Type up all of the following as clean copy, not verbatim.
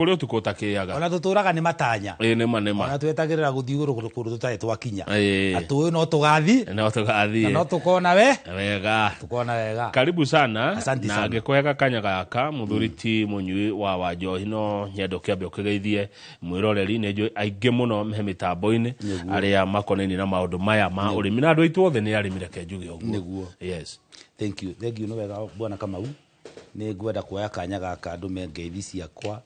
Kũrĩ ũtukũ ũtakĩaga. Ona tũtũraga nĩ matanya. Ĩĩ nĩma nĩma. Ona twetagĩrĩra gũthiĩ igũrũ kũndũ tũtarĩ twakinya. Ĩĩ. Na tũĩ no tũgathiĩ. No tũgathiĩ. Na no tũkona we. Wega. Tũkona wega. Karibu sana. Asante na sana. Ngĩkũhe kanya gaka mũthuri ti mũnyui wa njohi no nyende ũkĩambe ũkĩgeithie mwĩroreri. Nĩ njũĩ aingĩ mũno me mĩtambo-inĩ arĩa makonainie na maũndũ maya ma ũrĩmi na andũ aitũ othe nĩ arĩmi, reke njuge ũguo. Nĩguo. Yes. Thank you. Thank you. Nĩ wega, bwana Kamau. Nĩ ngwenda kuoya kanya gaka ndũme ngeithi ciakwa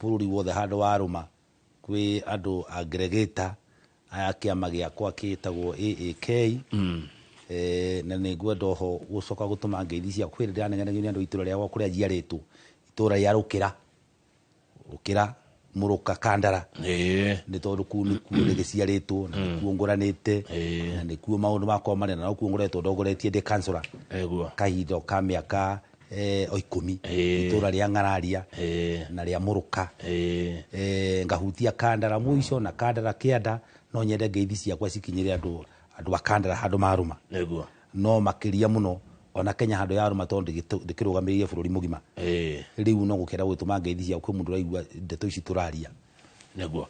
bũrũri wothe handũ warũma kwĩ andũ aggregator aya kĩama gĩakwa gĩtagwo AAK. Na nĩ ngwenda oho gũcoka gũtũma ngeithi ciakwa kwĩ ndĩranenganagio nĩ andũ a itũra rĩakwa kũrĩa njiarĩtwo, itũra rĩa Rũkĩra, Rũkĩra, Mũrũka, Kandara. Nĩ tondũ kũu nĩkuo ndĩgĩciarĩtwo na nĩkuo ngũranĩte na nĩkuo maũndũ makwa marĩ na nokuo ngoretwo ndongoretie ndĩ councillor kahinda ka mĩaka o 10. Itũra rĩa Ng'araria na rĩa Mũrũka. Ngahutia Kandara mũico na Kandara kĩanda. No nyende ngeithi ciakwa cikinyĩre andũ a Kandara handũ marũma. No makĩria mũno ona Kenya handũ yarũma, tondũ ndĩkĩrũgamĩrĩire bũrũri mũgima. Rĩu no gũkĩenda gũgĩtũma ngeithi ciakwa kwĩ mũndũ ũraigua ndeto ici tũraria. Nĩguo.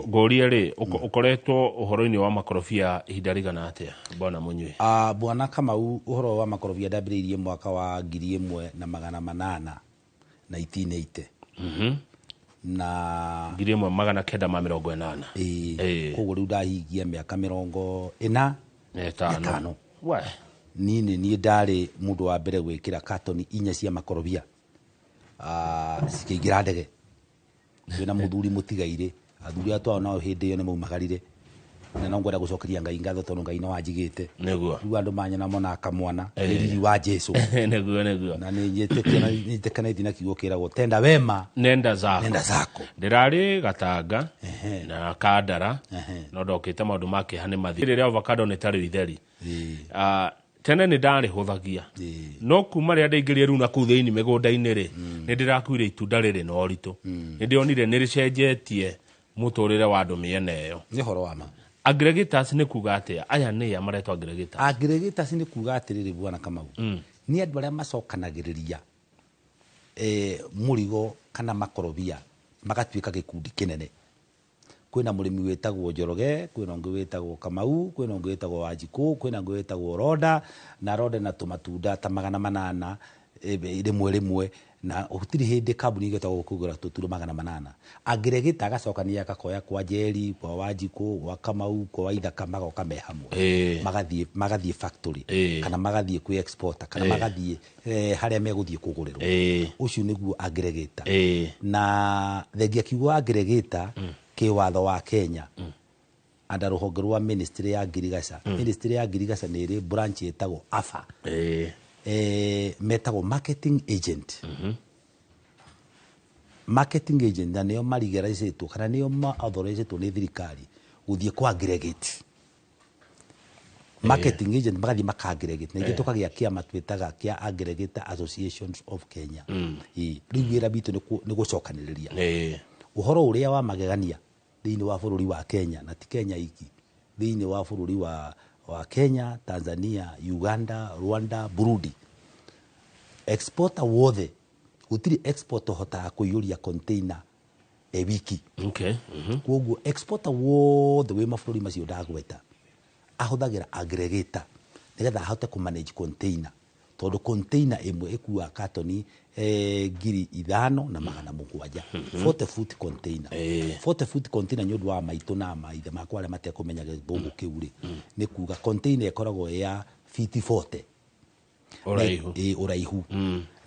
Ngũrie rĩ, ũkoretwo ũhoro-inĩ wa makorobia ihinda rĩigana atĩa, bwana Mũnyui? Ah, bwana Kamau, ũhoro wa makorobia ndambĩrĩirie mwaka wa 1800 1980 na 1980. Ĩĩ. Koguo rĩu ndahingia mĩaka 45. Na ĩtano. Ĩtano. We. Niĩ nĩ niĩ ndarĩ mũndũ wa mbere gwĩkĩra katoni 4 cia makorobia cikĩingĩra ndege twĩna mũthuri mũtigairĩ. Athuri aya twao nao hĩndĩ ĩyo nĩ maumagarire, na no ngwenda gũcokeria Ngai ngatho tondũ Ngai no anjigĩte. Rĩu andũ manyona monaga kamwana nĩ riri wa Jesu. Nĩguo nĩguo. Na nĩ njĩtĩkanĩtie na kiugo kĩragwo tenda wema nenda zako. Nenda zako. Ndĩrarĩ Gatanga na Kandara no ndokĩte maũndũ ma kĩeha nĩ mathi rĩrĩa avocado nĩ tarĩ itheri. Tene nĩ ndarĩhũthagia no kuma rĩrĩa ndaingĩrire rĩu na kũu thĩinĩ mĩgũnda-inĩ rĩ, nĩ ndĩrakuire itunda rĩrĩ na ũritũ. Nĩ ndĩronire nĩ rĩcenjetie mũtũrĩre wa andũ mĩena ĩyo. Nĩ ũhoro wa ma. Aggregators nĩ kuga atĩa? Aya nĩ a maretwo aggregators? Aggregators nĩ kuga atĩrĩrĩ, bwana Kamau, nĩ andũ arĩa macokanagĩrĩria mũrigo kana makorobia magatuĩka gĩkundi kĩnene. Kwĩna mũrĩmi wĩtagwo Njoroge, kwĩna ũngĩ wĩtagwo Kamau, kwĩna ũngĩ wĩtagwo Wanjikũ, kwĩna ũngĩ wĩtagwo Ronda, na Ronda na tũmatunda ta 800 rĩmwe rĩmwe, na gũtirĩ hĩndĩ kambuni ĩngĩhota kũgũra tũturo 800. Aggregator agacokania agakoya kwa Njeri, kwa Wanjikũ, gwa Kamau, kwa Waithaka, magoka me hamwe. Magathiĩ factory kana magathiĩ kwĩ exporter kana magathiĩ harĩa megũthiĩ kũgũrĩrwo. Ũcio nĩguo aggregator. Na thengia kiugo aggregator kĩwatho wa Kenya under rũhonge rwa ministry ya ngirigaca. Ministry ya ngirigaca nĩ ĩrĩ branch ĩtagwo AFA. Metagwo marketing agent. Marketing agent na nĩo marigaricĩtwo kana nĩo ma-authorizĩtwo nĩ thirikari gũthiĩ kwa aggregate. Marketing agent magathiĩ maka aggregate na ithuĩ tũkagĩa kĩama twĩtaga kĩa Aggregator Associations of Kenya. Ĩĩ, rĩu wĩra witũ nĩ gũcokanĩrĩria ũhoro ũrĩa wa magegania thĩinĩ wa bũrũri wa Kenya, na ti Kenya iki, thĩinĩ wa bũrũri wa Kenya, Tanzania, Uganda, Rwanda, Burundi. Exporter wothe, gũtirĩ exporter ũhotaga kũiyũria container e wiki. Koguo exporter wothe wĩ mabũrũri macio ndagweta ahũthagĩra aggregator nĩgetha ahote kũ manage container, tondũ container ĩmwe ĩkuaga katoni 5700, 40 foot container. 40 foot container, nĩ ũndũ wa maitũ na maithe makwa arĩa matekũmenya gĩthũngũ kĩu rĩ, nĩ kuga container ĩkoragwo ĩ ya fiti 40 ũraihu. Ĩ, ũraihu,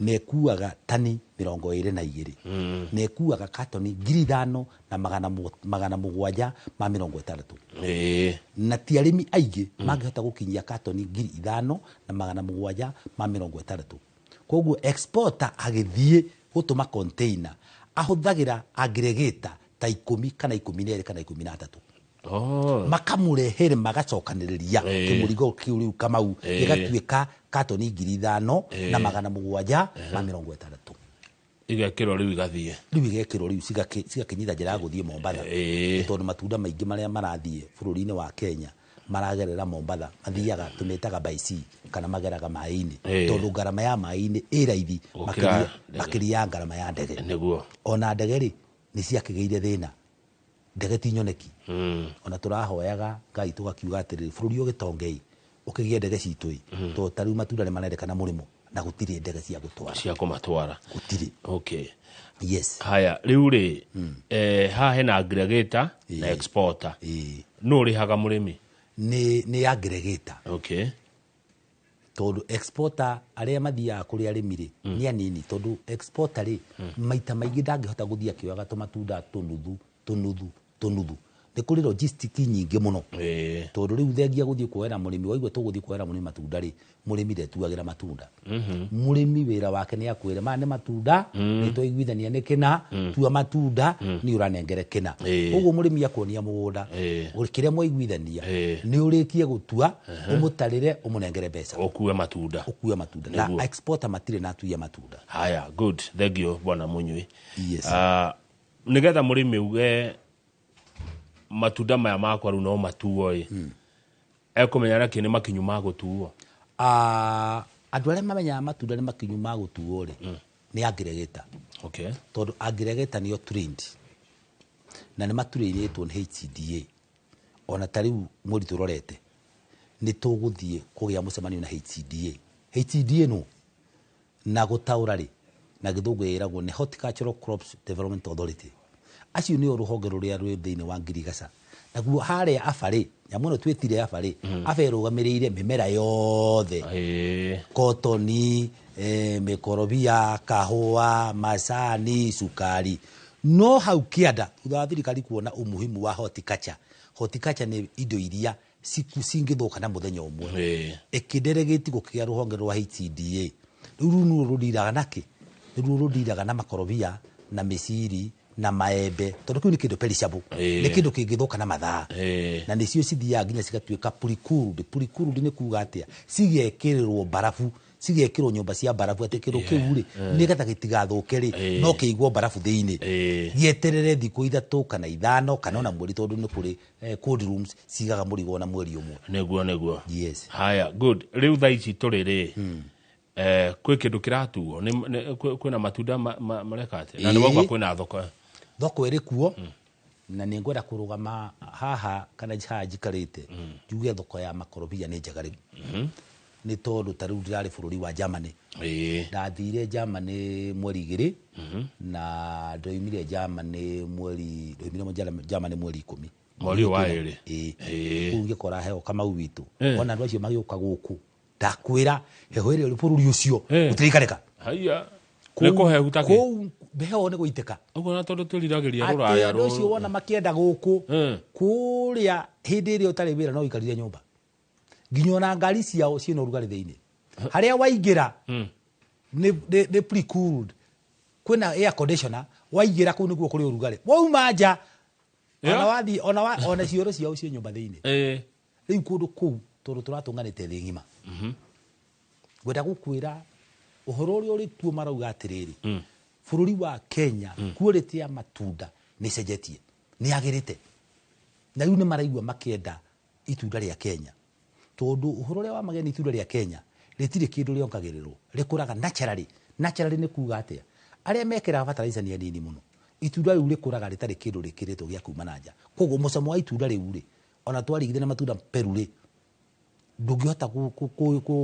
na ĩkuaga tani 22 na ĩkuaga katoni 5760. Na ti arĩmi aingĩ mangĩhota gũkinyia katoni 5760. Koguo exporter agĩthiĩ gũtũma container ahũthagĩra aggregator ta 10 kana 12 kana 13. Makamũrehere, magacokanĩrĩria kĩmũrigo kĩu rĩu, Kamau, gĩgatuĩka katoni 5760. Igekĩrwo rĩu igathiĩ. Rĩu igekĩrwo rĩu cigakĩnyita njĩra ya gũthiĩ Mombatha. Tondũ matunda maingĩ marĩa marathiĩ bũrũri-inĩ wa Kenya maragerera Mombatha, mathiaga tũmĩtaga by sea kana mageraga maĩ-inĩ, tondũ ngarama ya maĩ-inĩ ĩ raithi gũkĩra makĩria ndege. Makĩria ya ngarama ya ndege. Ona ndege rĩ Nĩ ciakĩgĩire thĩna, ndege ti nyoneki. Ona tũrahoyaga Ngai tũgakiuga atĩrĩrĩ, bũrũri ũgĩtongei ũkĩgĩe ndege citũ ĩ, tondũ ta rĩu matunda nĩ marendekana mũrĩmo na gũtirĩ ndege cia gũtwara. Cia kũmatwara. Gũtirĩ. Okay. Yes. Haya, rĩu rĩ, haha hena aggregator na exporter. Nũ ũrĩhaga mũrĩmi? Nĩ aggregator. Okay. Tondũ exporter arĩa mathiaga kũrĩ arĩmi rĩ, nĩ anini, tondũ exporter rĩ, maita maingĩ ndangĩhota gũthiĩ akĩoyaga tũmatunda tũnuthu tũnuthu tũnuthu. Nĩ kũrĩ logistic nyingĩ mũno. Tondũ rĩu thengia gũthiĩ kuoera mũrĩmi, waigua tũgũthiĩ kuoera mũrĩmi matunda rĩ, mũrĩmi ndetuagĩra matunda. Mũrĩmi wĩra wake nĩ akwĩre maya nĩ matunda, nĩ twaiguithania nĩ kĩna, tua matunda, niĩ ũranengere kĩna. Koguo mũrĩmi akuonia mũgũnda, kĩrĩa mwaiguithania, nĩ ũrĩkie gũtua, ũmũtarĩre, ũmũnengere mbeca. Ũkue matunda. Ũkue matunda. Na exporter matirĩ na atui a matunda. Haya, good. Thank you, Bwana Munyui. Yes. Nĩgetha mũrĩmi uge matunda maya makwa rĩu no matuo ĩ, ekũmenya na kĩ nĩ makinyu ma gũtuo? Andũ arĩa mamenyaga matunda nĩ makinyu ma gũtuo rĩ, nĩ aggregator. Okay. Tondũ aggregator nĩo trained. Na nĩ matrainĩtwo nĩ HCDA. Ona ta rĩu mweri tũrorete, nĩ tũgũthiĩ kũgĩa mũcemanio na HCDA. HCDA nũ? Na gũtaũra rĩ, na gĩthũngũ ĩragwo nĩ Horticultural Crops Development Authority. Acio nĩo rũhonge rũrĩa rwĩ thĩinĩ wa ngirigaca. Naguo harĩa aba rĩ, nyamũ ĩno twĩtire aba rĩ, aba ĩrũgamĩrĩire mĩmera yothe. Kotoni, mĩkorobia, kahũa, macani, cukari. No hau kĩanda, thutha wa thirikari kuona umuhimu wa horticulture. Horticulture nĩ indo iria cingĩthũka na mũthenya ũmwe. Ĩkĩnderegĩti gũkĩgĩa rũhonge rwa HCDA. Rĩu rũu nĩruo rũdiraga na kĩ? Nĩruo rũdiraga na makorobia, na mĩciri, na maembe, tondũ kĩu nĩ kĩndũ perishable. Nĩ kĩndũ kĩngĩthũka na mathaa. Na nĩcio cithiaga nginya cigatuĩka pre-cooled. Pre-cooled nĩ kuga atĩa? Cigekĩrĩrwo barabu, cigekĩrwo nyũmba cia barabu, atĩ kĩndũ kĩu rĩ, nĩgetha gĩtigathũke rĩ, no kĩigwo barabu thĩinĩ. Gĩeterere thikũ 3 kana 5 kana ona mweri, tondũ nĩ kũrĩ cold rooms cigaga mũrigo ona mweri ũmwe. Nĩguo, nĩguo. Yes. Haya, good. Rĩu thaa ici tũrĩ rĩ, kwĩ kĩndũ kĩratuo? Kwĩna matunda mareka atĩa? Na nĩ wauga kwĩna thoko. Thoko ĩrĩ kuo, na nĩ ngwenda kũrũgama haha kana haha njikarĩte, njuge thoko ya makorobia nĩ njega rĩu. Nĩ tondũ ta rĩu ndĩrarĩ bũrũri wa Germany. Ndathire Germany mweri 2, na ndoimire Germany mweri, ndoimire Germany mweri 10. Mweri ũyũ wa ĩrĩ. Kũu ngĩkora heho Kamau witũ. Ona andũ acio magĩũka gũkũ, ndakwĩra heho ĩrĩa ĩrĩ bũrũri ũcio, gũtirĩikarĩka. Haiya. Nĩ kũhehu ta kĩ? Kũu heho nĩ gũitĩka. Ũguo na tondũ twĩriragĩria Atĩ rũraya andũ acio rũrũ. wona makĩenda gũkũ, kũrĩa hĩndĩ ĩrĩa ũtarĩ wĩra no ũikarire nyũmba. Nginya ona ngari ciao ciĩna ũrugarĩ thĩinĩ. Harĩa waingĩra, nĩ pre-cooled. Kwĩna air conditioner, waingĩra kũu nĩkuo kũrĩ ũrugarĩ. Wauma nja, ona wathiĩ, ona wa, ona cioro ciao ciĩ nyũmba thĩinĩ. Rĩu kũndũ kũu tondũ tũratũnganĩte thĩ ng'ima. Ngwenda gũkwĩra ũhoro ũrĩa ũrĩ kuo marauga atĩrĩrĩ, bũrũri wa Kenya, quality ya matunda nĩ ĩcenjetie, nĩ yagĩrĩte. Na rĩu nĩ maraigua makĩenda itunda rĩa Kenya. Tondũ ũhoro ũrĩa wa mageni itunda rĩa Kenya rĩtirĩ kĩndũ rĩongagĩrĩrwo, rĩkũraga naturally. Naturally nĩ kuga atĩa? Arĩa mekĩraga fertilizer nĩ anini mũno. Itunda rĩu rĩkũraga rĩtarĩ kĩndũ rĩkĩrĩtwo gĩa kuma na nja. Koguo mũcamo wa itunda rĩu rĩ, ona twarigithania na matunda Peru rĩ, ndũngĩhota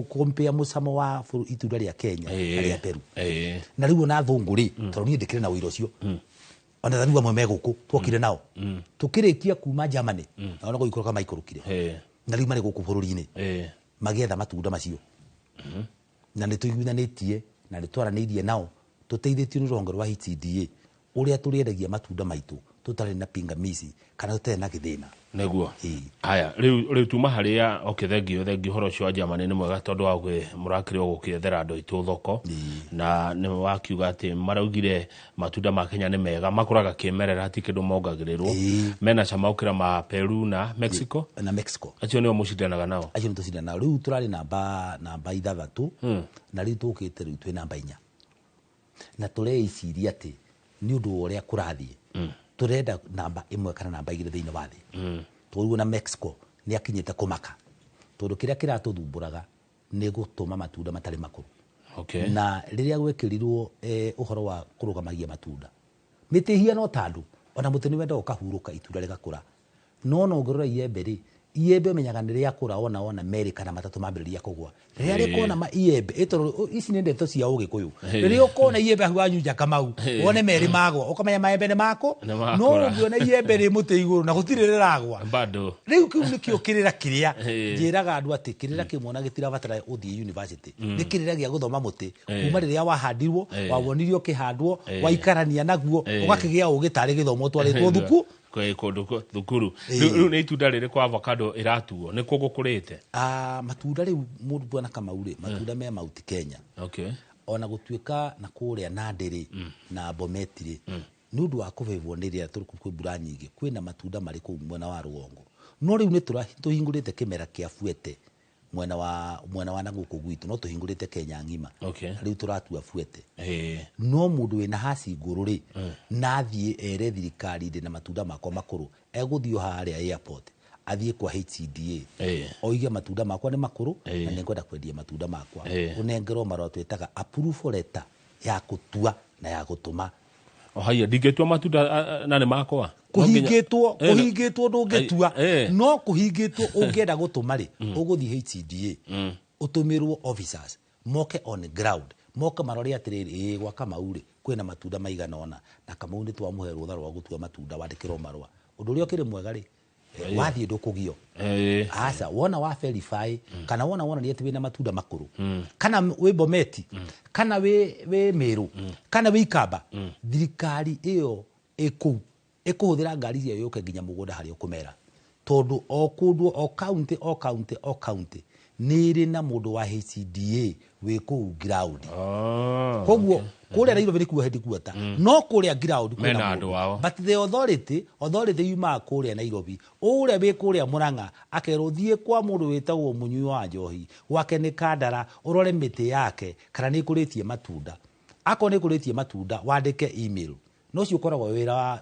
compare mũcamo wa itunda rĩa Kenya na rĩa Peru. Na rĩu ona athũngũ rĩ, tondũ niĩ ndĩkĩrĩ na ũira ũcio. Ona rĩu amwe me gũkũ, twokire nao. Tũkĩrĩkia kuma Germany, na ona gũikũrũka maikũrũkire. Na rĩu marĩ gũkũ bũrũri-inĩ. Magĩetha matunda macio. Na nĩ tũiguithanĩtie, na nĩ twaranĩirie nao, tũteithĩtio nĩ rũhonge rwa HCDA, ũrĩa tũrĩendagia matunda maitũ, tũtarĩ na pingamizi, kana tũtarĩ na gĩthĩna. Nĩguo. Haya, rĩu tuma harĩa, okay, thank you, thank you, ũhoro ũcio wa Germany nĩ mwega tondũ wa mũrakĩrĩ o gũkĩethera andũ aitũ thoko. Na nĩ wakiuga atĩ maraugire matunda ma Kenya nĩ mega, makũraga kĩmerera, ti kĩndũ mongagĩrĩrwo. Mena cama gũkĩra ma Peru na Mexico. Na Mexico. Acio nĩo mũcindanaga nao. Acio nĩ tũcindanaga nao. Rĩu tũrarĩ namba 6, na rĩu tũkĩte rĩu twĩ namba 4. Na tũreiciria atĩ nĩ ũndũ wa ũrĩa kũrathiĩ, tũrenda namba 1 kana namba 2 thĩinĩ wa thĩ. Tondũ na Mexico nĩ akinyĩte kũmaka. Tondũ kĩrĩa kĩratũthumbũraga nĩ gũtũma matunda matarĩ makũrũ. Na rĩrĩa gwekĩrirwo, ũhoro wa kũrũgamagia matunda, Mĩtĩ ĩhiana o ta andũ, ona mũtĩ nĩ wendaga ũkahurũka itunda rĩgakũra. No ona ũngĩrora iembe rĩ, iembe ũmenyaga nĩ rĩakũra wona wona merĩ kana matatũ mambĩrĩria kũgwa. Rĩrĩa rĩkona ma iembe, ĩ tondũ ici nĩ ndeto cia ũgĩkũyũ. Rĩrĩa ũkona iembe hau wanyunja kamau, wone merĩ magwa, ũkamenya maembe nĩ makũ. Nĩ makũra. No ũngĩona iembe rĩ mũtĩ igũrũ na gũtirĩ rĩragwa. Bado. Rĩu kĩu nĩkĩo kĩrĩra kĩrĩa Ĩĩ. njĩraga andũ atĩ kĩrĩra kĩmwe ona gĩtirabatara ũthiĩ university. Nĩ kĩrĩra gĩa gũthoma mũtĩ kuma rĩrĩa wahandirwo, wawonirio ũkĩhandwo, waikarania naguo, ũgakĩgĩa ũgĩ tarĩ gĩthomo ũtwarĩtwo thuku. Kwĩ kũndũ thukuru. Rĩu nĩ itunda rĩrĩkũ avocado ĩratuo? Nĩ kũ gũkũrĩte? Matunda rĩu mũndũ bwana Kamau rĩ, matunda me Mount Kenya. Ona gũtuĩka na kũrĩa Nandi rĩ, na Bomet rĩ, nĩ ũndũ wa kũbebwo nĩ rĩera tondũ kwĩ mbura nyingĩ, kwĩna matunda marĩ kũu mwena wa rũgongo. No rĩu nĩ tũhingũrĩte kĩmera kĩa buete mwena wa na gũkũ gwitũ, no tũhingũrĩte Kenya ng'ima. Rĩu tũratua buete. No mũndũ wĩna haci ngũrũ rĩ, na athiĩ ere thirikari ndĩ na matunda makwa makũrũ, egũthiĩ o harĩa airport, athiĩ kwa HCDA, oige matunda makwa nĩ makũrũ, na nĩngwenda kwendia matunda makwa. Ũnengerwo marũa twĩtaga approval letter ya gũtua na ya gũtũma. Haiya, ndingĩtua matunda na nĩ makwa? Kũhingĩtwo, kũhingĩtwo ndũngĩtua. No kũhingĩtwo ũngĩenda gũtũma rĩ, ũgũthiĩ HCDA, ũtũmĩrwo officers, moke on ground, moke marore atĩrĩrĩ, ĩĩ gwa Kamau rĩ, kwĩna matunda maigana ũna, na Kamau nĩ twamũhe rũtha rwa gũtua matunda, wandĩkĩrwo marũa. Ũndũ ũrĩa ũkĩrĩ mwega rĩ, wathiĩ ndũkũgio. Aca, wona wa verify, kana wona wonania atĩ wĩna matunda makũrũ, kana wĩ Bometi, kana wĩ Meru, kana wĩ Ikamba, thirikari ĩyo ĩkũu ĩkũhũthĩra ngari ciayo yũke nginya mũgũnda harĩa ũkũmera. Tondũ o kũndũ, o county, o county, o county, nĩ ĩrĩ na mũndũ wa HCDA wĩ kũu ground. Koguo, kũrĩa Nairobi nĩkuo headquarter. No kũrĩa ground kwĩna Mena mũndũ. andũ ao. But the authority yumaga kũrĩa Nairobi. Ũrĩa wĩ kũrĩa Murang'a akerwo thiĩ kwa mũndũ wĩtagwo mũnyui wa njohi, gwake nĩ Kandara, ũrore mĩtĩ yake kana nĩ ĩkũrĩtie matunda. Akorwo nĩ ĩkũrĩtie matunda, wandĩke email. No ũcio ũkoragwo wĩ wĩra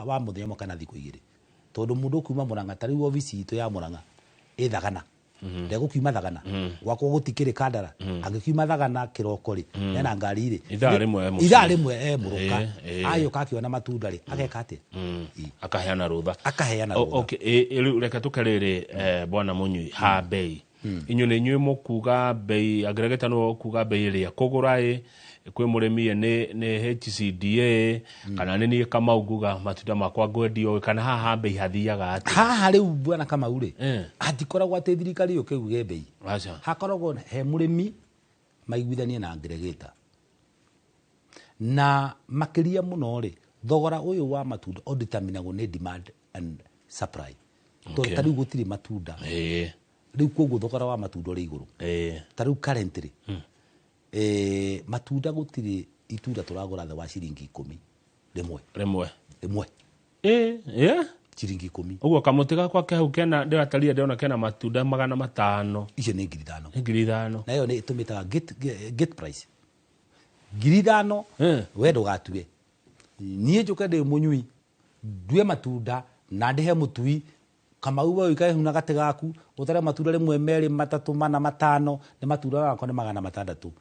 wa mũthenya ũmwe kana thikũ igĩrĩ. Tondũ mũndũ ũkiuma Murang'a, ta rĩu obici itũ ya Murang'a ĩ Thagana. Ndegũkiuma Thagana. Gwakwa gũtikĩrĩ Kandara. Angĩkiuma Thagana kĩroko rĩ, ena ngari rĩ. Ithaa rĩmwe e mũciĩ. Ithaa rĩmwe e mũrũka. Agĩũka akĩona matunda rĩ, ageka atĩa? Akaheana rũtha. Akaheana rũtha. Rĩu reke tũke rĩrĩ, bwana Mũnyui, ha bei. Inyuĩ nĩ inyuĩ mũkuga bei, aggregator nĩwe ũkuga bei ĩrĩa kũgũra ĩ, kwĩ mũrĩmi ĩ, nĩ HCDA, kana nĩ niĩ Kamau nguga matunda makwa ngwendio ĩ, kana haha bei hathiaga atĩa? Haha rĩu bwana Kamau rĩ, hatikoragwo atĩ thirikari yũke yuge bei. Hakoragwo he mũrĩmi maiguithanie na aggregator. Na makĩria mũno rĩ, thogora ũyũ wa matunda ũdeterminagwo nĩ demand and supply. Tondũ ta rĩu gũtirĩ matunda. Rĩu koguo thogora wa matunda ũrĩ igũrũ. Ta rĩu currently, matunda gũtirĩ itunda tũragũra thĩ wa ciringi ikũmi rĩmwe. Rĩmwe. Rĩmwe. Ciringi ikũmi. Ũguo kamũtĩ gakwa ke hau kena, ndĩrataria ndĩrona kena matunda magana matano. Icio nĩ ngiri ithano. Nĩ ngiri ithano. Na ĩyo nĩ ĩtũmĩtaga gate price. Ngiri ithano, we ndũgatue. Niĩ njũke ndĩ mũnyui, ndue matunda na ndĩhe mũtui, Kamau we ũikare hau na gatĩ gaku, ũtare matunda rĩmwe, merĩ, matatũ, mana, matano, nĩ matunda makwa nĩ magana matandatũ.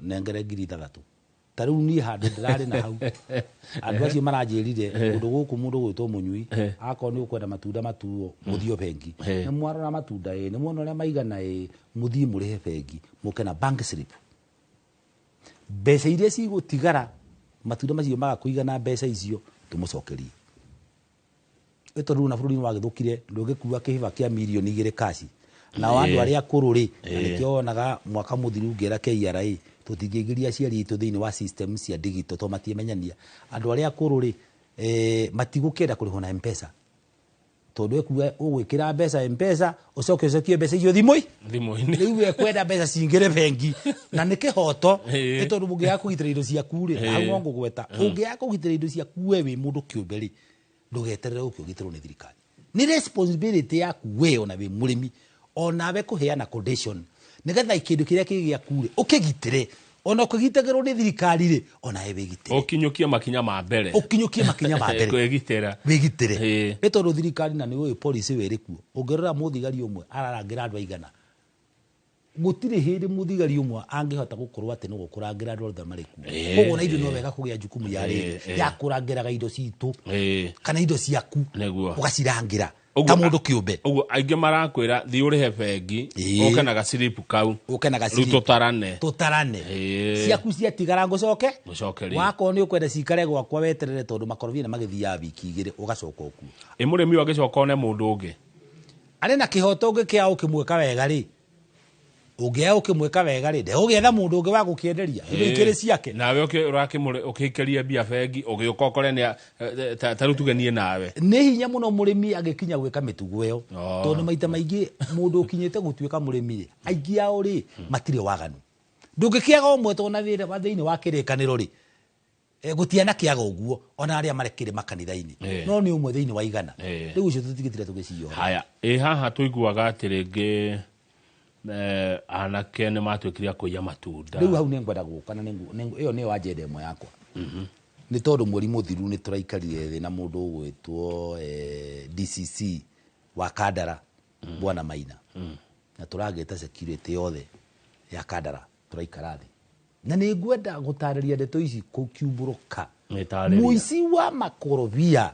Nengere ngiri ithathatũ. Ta rĩu niĩ handũ ndĩrarĩ na hau, andũ acio maranjĩrire, kũndũ gũkũ mũndũ ũgwĩtwo mũnyui, akorwo nĩ ũkwenda matunda matuo, mũthiĩ o bengi. Nĩ mwarora matunda ĩ, nĩ muona ũrĩa maigana ĩ, mũthiĩ mũrĩhe bengi, mũke na bank slip. Mbeca iria cigũtigara, matunda macio maga kũigana mbeca icio, tũmũcokerie. Ĩ tondũ rĩu na bũrũri nĩ wagĩthũkire, ndũngĩkua kĩhĩba kĩa mirioni igĩrĩ kaci. Nao andũ arĩa akũrũ rĩ, na nĩkĩo wonaga mwaka mũthiru ngĩra KRA, tũtingĩingĩria aciari aitũ thĩinĩ wa system cia digital tondũ matiamenyania. Andũ arĩa akũrũ rĩ, matigũkĩenda kũrĩhwo na M-Pesa. Tondũ ekuga ũgwĩkĩra mbeca M-Pesa, ũcoke ũcokie mbeca icio thimũ-inĩ. Thimũ-inĩ. Rĩu we kwenda mbeca cingĩre bengi. Na nĩ kĩhoto, nĩ tondũ ũngĩaga kũgitĩra indo ciaku rĩ, hau no ngũgweta. Ũngĩaga kũgitĩra indo ciaku we wĩ mũndũ kĩũmbe rĩ, ndũgeterere ũke ũgitĩrwo nĩ thirikari. Nĩ responsibility yaku we ona wĩ mũrĩmi, onawe kũheana condition. Nĩgetha kĩndũ kĩrĩa kĩ gĩaku rĩ, ũkĩgitĩre. Ona ũkĩgitagĩrwo nĩ thirikari rĩ, onawe wĩgitĩre. Ũkinyũkie makinya ma mbere. Ũkinyũkie makinya ma mbere. Kwĩgitĩra. Wĩgitĩre. Nĩ tondũ thirikari na nĩ ũĩ policy wĩrĩ kuo. Ũngĩrora mũthigari ũmwe ararangĩra andũ aigana. Gũtirĩ hĩndĩ mũthigari ũmwe angĩhota gũkorwo atĩ nĩwe ũkũrangĩra andũ othe marĩ kuo. Koguo na ithuĩ no wega kũgĩa jukumu ya rĩrĩ ya kũrangĩraga indo citũ kana indo ciaku. Nĩguo. Ũgacirangĩra Ũguo- ta mũndũ kĩũmbe. Ũguo aingĩ marakwĩra thiĩ ũrĩhe bengi, ũke na gaciripu kau, Ũke na rĩu gaciripu. tũtarane. Tũtarane. Ciaku ciatigara ngũcoke Ngũcokerie. Wakorwo nĩ ũkwenda cikare gwakwa weterere, tondũ makorobia nĩ magĩthiaga wiki 2 ũgacoka ũkuo. Ĩ mũrĩmi ũyũ agĩcoka one mũndũ ũngĩ arĩ na kĩhoto ũngĩkĩaga ũkĩmwĩka wega rĩ, ũngĩaga ũkĩmwĩka wega rĩ, ndegũgĩetha mũndũ ũngĩ wa gũkĩenderia indo ikĩrĩ ciake. Nawe ũkĩikĩria mbia bengi, ũgĩũka ũkore nĩ ta rĩu tuge niĩ nawe. Nĩ hinya mũno mũrĩmi agĩkinya gwĩka mĩtugo ĩyo. Tondũ maita maingĩ mũndũ ũkinyĩte gũtuĩka mũrĩmi rĩ, aingĩ ao rĩ matirĩ waganu. Ndũngĩkĩaga ũmwe tondũ na thĩinĩ wa kĩrĩkanĩro rĩ, gũtiana kĩaga ũguo ona arĩa marekĩrĩ makanitha-inĩ. No nĩ ũmwe thĩinĩ wa igana. Rĩu ũcio tũtigĩtire tũgĩciora. Haya, ĩ haha tũiguaga atĩ rĩngĩ anake nĩ matuĩkire a kũiya matunda. Rĩu hau nĩ ngwenda gũka na ĩyo nĩyo agenda ĩmwe yakwa. Nĩ tondũ mweri mũthiru nĩ tũraikarire thĩ na mũndũ ũgwĩtwo DCC wa Kandara, Bwana Maina. Na tũragĩta security yothe ya Kandara tũraikara thĩ. Na nĩ ngwenda gũtarĩria ndeto ici kũkiumbũrũka. Nĩtarĩria. Mũici wa makorobia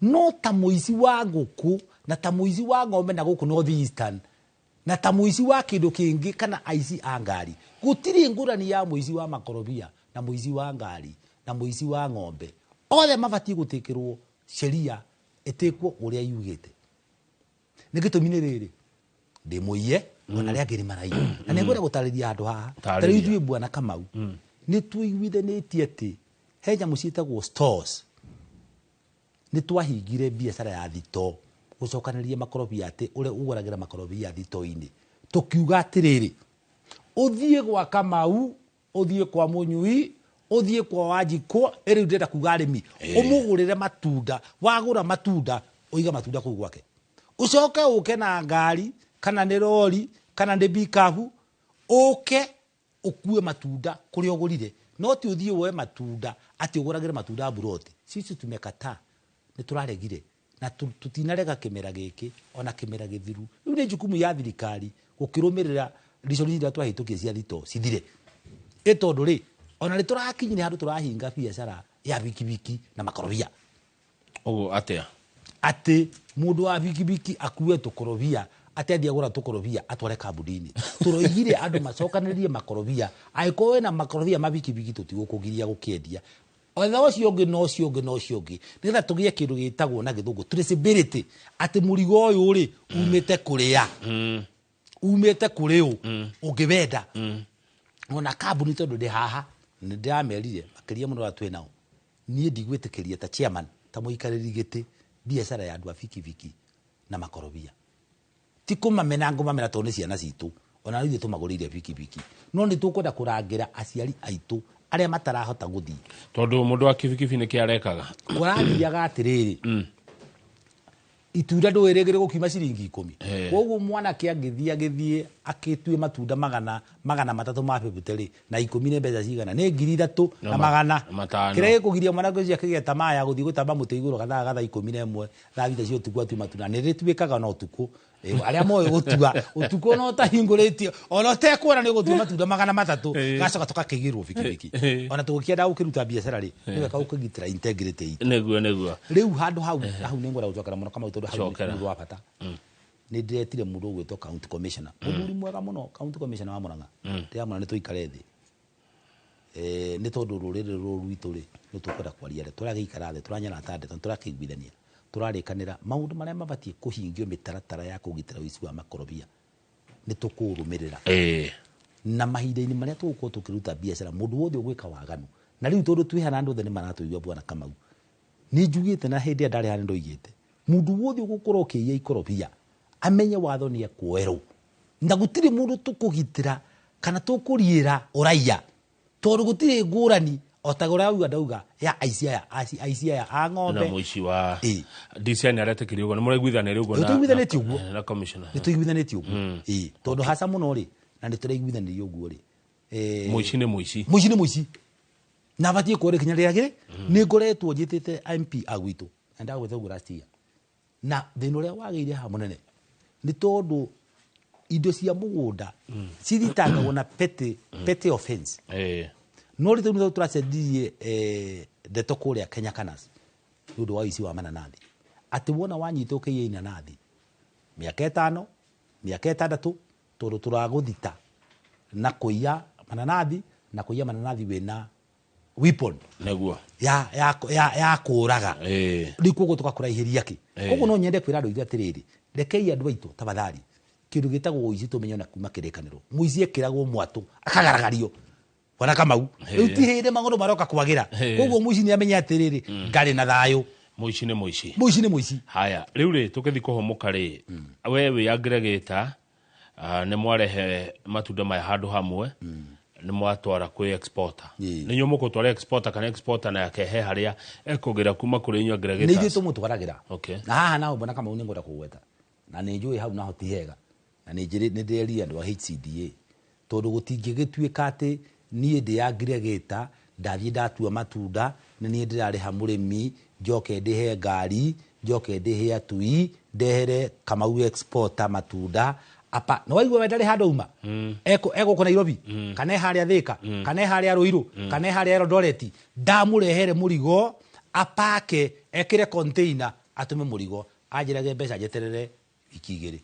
no ta mũici wa ngũkũ na ta mũici wa ng'ombe na gũkũ North Eastern na ta mũici wa kĩndũ kĩngĩ kana aici a ngari. Gũtirĩ ngũrani ya mũici wa makorobia na mũici wa ngari na mũici wa ng'ombe. Othe mabatiĩ gũtĩkĩrwo sheria ĩtĩkwo ũrĩa yugĩte. Nĩ gĩtũmi nĩ rĩrĩ, ndĩ mũiye ona arĩa angĩ nĩ maraiya. Na nĩ ngwenda gũtarĩria handũ haha. Ta rĩu ithuĩ Bwana Kamau nĩ tũiguithanĩtie atĩ he nyamũ ciĩtagwo stores. Nĩ twahingire biacara ya thito gũcokanĩrĩria makorobia atĩ ũrĩa ũgũragĩra makorobia thito-inĩ. Tũkiuga atĩrĩrĩ, ũthiĩ gwa Kamau, ũthiĩ kwa Mũnyui, ũthiĩ kwa Wanjikũ, rĩu ndĩrenda kuga arĩmi, ũmũgũrĩre matunda, wagũra matunda, ũige matunda kũu gwake. Ũcoke ũke na ngari, kana nĩ rori, kana nĩ bikabu, ũke ũkue matunda kũrĩa ũgũrire. No ti ũthiĩ woe matunda, atĩ ũgũragĩre matunda mburoti. Sisi tumekataa, nĩ tũraregire. Na tũtinarega kĩmera gĩkĩ, ona kĩmera gĩthiru. Rĩu nĩ jukumu ya thirikari gũkĩrũmĩrĩra resolution iria twahĩtũkia cia thito cithire. Ĩ tondũ rĩ, ona nĩ tũrakinyire handũ tũrahinga biacara ya bikibiki na makorobia. Ũguo atĩa? Atĩ mũndũ wa bikibiki akue tũkorobia, atĩ athiĩ agũra tũkorobia atware kambuni-inĩ. Tũroigire andũ macokanĩrĩrie makorobia, angĩkorwo wĩna makorobia ma bikibiki tũtigũkũgiria gũkĩendia. Othe ũcio ũngĩ na ũcio ũngĩ na ũcio ũngĩ, nĩgetha tũgĩe kĩndũ gĩtagwo na gĩthũngũ traceability, atĩ mũrigo ũyũ rĩ umĩte kũrĩa, umĩte kũrĩ ũ, ũngĩwenda. Ona kambuni tondũ ndĩ haha, nĩ ndĩramerire makĩria mũno arĩa twĩ nao, niĩ ndigwĩtĩkĩria ta chairman, ta mũikarĩri gĩtĩ biacara ya andũ a bikibiki na makorobia. Ti kũmamena ngũmamena tondũ nĩ ciana citũ, ona ithuĩ tũmagũrĩire bikibiki, no nĩ tũkwenda kũrangĩra aciari aitũ arĩa matarahota gũthiĩ. Tondũ mũndũ wa kibikibi nĩkĩ arekaga? Kũrathiaga atĩrĩrĩ, itunda ndũĩ rĩngĩ rĩgũkiuma ciringi 10. Koguo mwanake angĩthiĩ agĩthiĩ akĩtue matunda 300 ma bebute rĩ, na 10 nĩ mbeca cigana? Nĩ 3,000 na magana. 500. Kĩrĩa gĩkũgiria mwanake ũcio akĩgĩa tamaa ya gũthiĩ gũtamba mũtĩ igũrũ gathaa 11, thaa 6 cia ũtukũ atue matunda. Nĩ rĩtuĩkaga na ũtukũ. Arĩa moĩ gũtua, ũtukũ ona ũtahingũrĩtie, ona ũtekuona nĩ ũgũtua matunda 300, gacoka tũgakĩigĩrwo bikibiki. Ona tũgĩkĩenda gũkĩruta biacara rĩ, nĩ wega gũkĩgitĩra integrity itũ. Nĩguo, nĩguo. Rĩu handũ hau, hau nĩ ngwenda gũcokera mũno Kamau, tondũ hau nĩ Cokera. ũndũ wa bata. Nĩ ndĩretire mũndũ ũgwĩtwo county commissioner. Mũthuri mwega mũno, county commissioner wa Murang'a. Ndĩramwĩra nĩ tũikare thĩ. Nĩ tondũ rũrĩrĩ rũrũ rwitũ rĩ, nĩ tũkwenda kwaria rĩ, tũragĩikara thĩ, tũranyarata ndeto, tũrakĩiguithania. Tũrarĩkanĩra maũndũ marĩa mabatiĩ kũhingio mĩtaratara ya kũgitĩra ũici wa makorobia. Nĩ tũkũrũmĩrĩra. Na mahinda-inĩ marĩa tũgũkorwo tũkĩruta biacara, mũndũ wothe ũgwĩka waganu. Na rĩu tondũ twĩ haha na andũ othe nĩ maratũigua Bwana Kamau. Nĩ njugĩte na hĩndĩ ĩrĩa ndarĩ haha nĩ ndoigĩte, mũndũ wothe ũgũkorwo ũkĩiya ikorobia, amenye watho nĩ ekuoerwo. Na gũtirĩ mũndũ tũkũgitĩra kana tũkũriĩra ũraiya. Tondũ gũtirĩ ngũrani o ta ũrĩa auga ndauga ya aici aya, aici aya a ng'ombe. Na mũici wa DCI nĩ aretĩkĩria ũguo, nĩ mũraiguithanĩria ũguo Nĩ tũiguithanĩtie ũguo. na commissioner. Nĩ tũiguithanĩtie ũguo. Tondũ haca mũno rĩ, na nĩ tũraiguithanĩria ũguo rĩ. Mũici nĩ mũici. Mũici nĩ mũici. Na batiĩ kuoya ikinya rĩrĩa rĩ, nĩ ngoretwo njĩtĩte MP a gwitũ, na ndagwĩta ũguo last year. Na thĩna ũrĩa wagĩire haha mũnene nĩ tondũ Indo cia mũgũnda cithitangagwo na petty offense. No rĩu nĩ tũracenjirie ndeto kũrĩa Kenya Canas nĩ ũndũ wa ũici wa mananathi, atĩ wona wanyitwo ũkĩiya inanathi, mĩaka 5, mĩaka 6, tondũ tũragũthita na kũiya mananathi, na kũiya mananathi wĩna weapon Nĩguo. ya kũraga. Rĩu koguo tũgakũraihĩria kĩ. Koguo no nyende kwĩra andũ aitũ atĩrĩrĩ, rekei andũ aitũ tafadhali, kĩndũ gĩtagwo ũici tũmenye ona kuma kĩrĩkanĩro, mũici ekĩragwo mwatũ akagaragario. Bwana Kamau, rĩu ti hĩndĩ maũndũ maroka kwagĩra. Koguo mũici nĩ amenye atĩrĩrĩ, ngarĩ na thayũ. Mũici nĩ mũici. Mũici nĩ mũici. Haya, rĩu rĩ tũkĩthiĩ kũhũmũka rĩ, we wĩ aggregator, nĩ mwarehe matunda maya handũ hamwe, nĩ mwatwara kwĩ exporter. Nĩ inyuĩ mũgũtwara exporter kana exporter nake he harĩa ekũgĩra kuma kũrĩ inyuĩ Nĩ aggregators? ithuĩ tũmũtwaragĩra. Na haha naho Bwana Kamau nĩ ngwenda kũgweta, na nĩ njũĩ hau naho ti hega, na nĩ ndĩrerire andũ a HCDA, tondũ gũtingĩgĩtuĩka atĩ niĩ ndĩ aggregator, ndathiĩ ndatua matunda, nĩ niĩ ndĩrarĩha mũrĩmi, njoke ndĩhe ngari, njoke ndĩhe atui, ndehere Kamau exporter matunda. Apa, nĩ waigua we ndarĩ handũ auma? Egũkũ Nairobi, kana e harĩa Thika, kana e harĩa Ruiru, kana e harĩa Eldoret, ndamũrehere mũrigo, apake, ekĩre container, atũme mũrigo, anjĩrage mbeca njeterere wiki 2,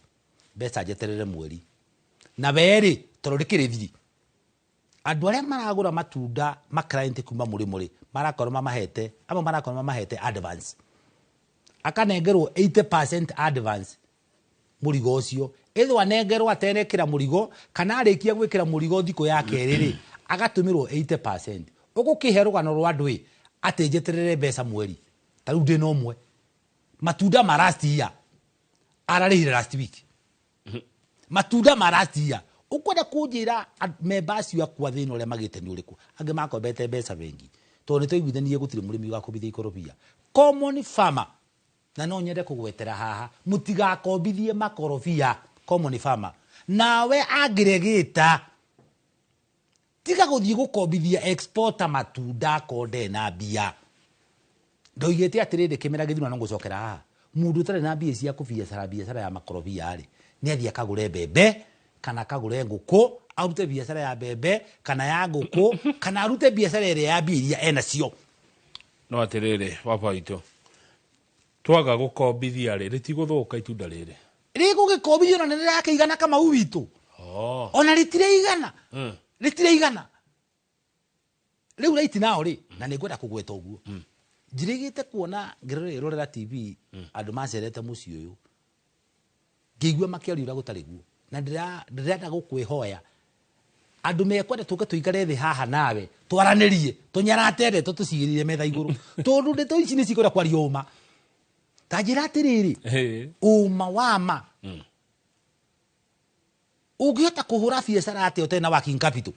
mbeca njeterere mweri. Na werĩ, tondũ rĩkĩrĩ thiri. Andũ arĩa maragũra matunda ma client kuma mũrĩmo rĩ, marakorwo mamahete, amwe marakorwo mamahete advance. Akanengerwo 80% advance mũrigo ũcio. Ĩthwo anengerwo atenekĩra mũrigo, kana arĩkia gwĩkĩra mũrigo thikũ ya kerĩ rĩ, agatũmĩrwo 80%. Ũgũkĩhe rũgano rwa andũ ĩ, atĩ njeterere mbeca mweri. Ta rĩu ndĩna ũmwe. Matunda ma last year, ararĩhire last week. Matunda ma last year. Ũkwenda kũnjĩra memba acio akwa thĩna ũrĩa magĩte nĩ ũrĩkũ? Angĩ makombete mbeca bengi. Tondũ nĩ twaiguithanirie gũtirĩ mũrĩmi ũgakombithia ikorobia. Common farmer, na no nyende kũgwetera haha, mũtigakombithie makorobia common farmer. Nawe aggregator, tiga gũthiĩ gũkombithia exporter matunda akorwo ndarĩ na mbia. Ndoigĩte atĩrĩrĩ, kĩmera gĩthurano ngũcokera haha, mũndũ ũtarĩ na mbia cia kũbiacara biacara ya makorobia rĩ, nĩ athiĩ akagũre mbembe kana akagũre ngũkũ, arute biacara ya mbembe kana ya ngũkũ, kana arute biacara ĩrĩa ya mbia iria enacio. No atĩrĩrĩ, baba witũ, twaga gũkombithia rĩ, rĩtigũthũka itunda rĩrĩ? Rĩgũgĩkombithio na nĩ rĩrakĩigana Kamau witũ. Ona rĩtiraigana. Rĩtiraigana. Rĩu right now rĩ, na nĩ ngwenda kũgweta ũguo. Njirĩgĩte kuona ngĩrorera TV andũ macerete mũciĩ ũyũ, ngĩigua makĩaria ũrĩa gũtarĩ guo, na ndĩrenda gũkwĩhoya andũ mekwenda tũke tũikare thĩ haha nawe, twaranĩrie, tũnyarate ndeto tũcigĩrĩre metha igũrũ, tondũ ndeto ici nĩ cikwenda kwaria ũma. Ta njĩra atĩrĩrĩ, ũma wa ma. Ũngĩhota kũhũra biacara atĩa ũtarĩ na working capital?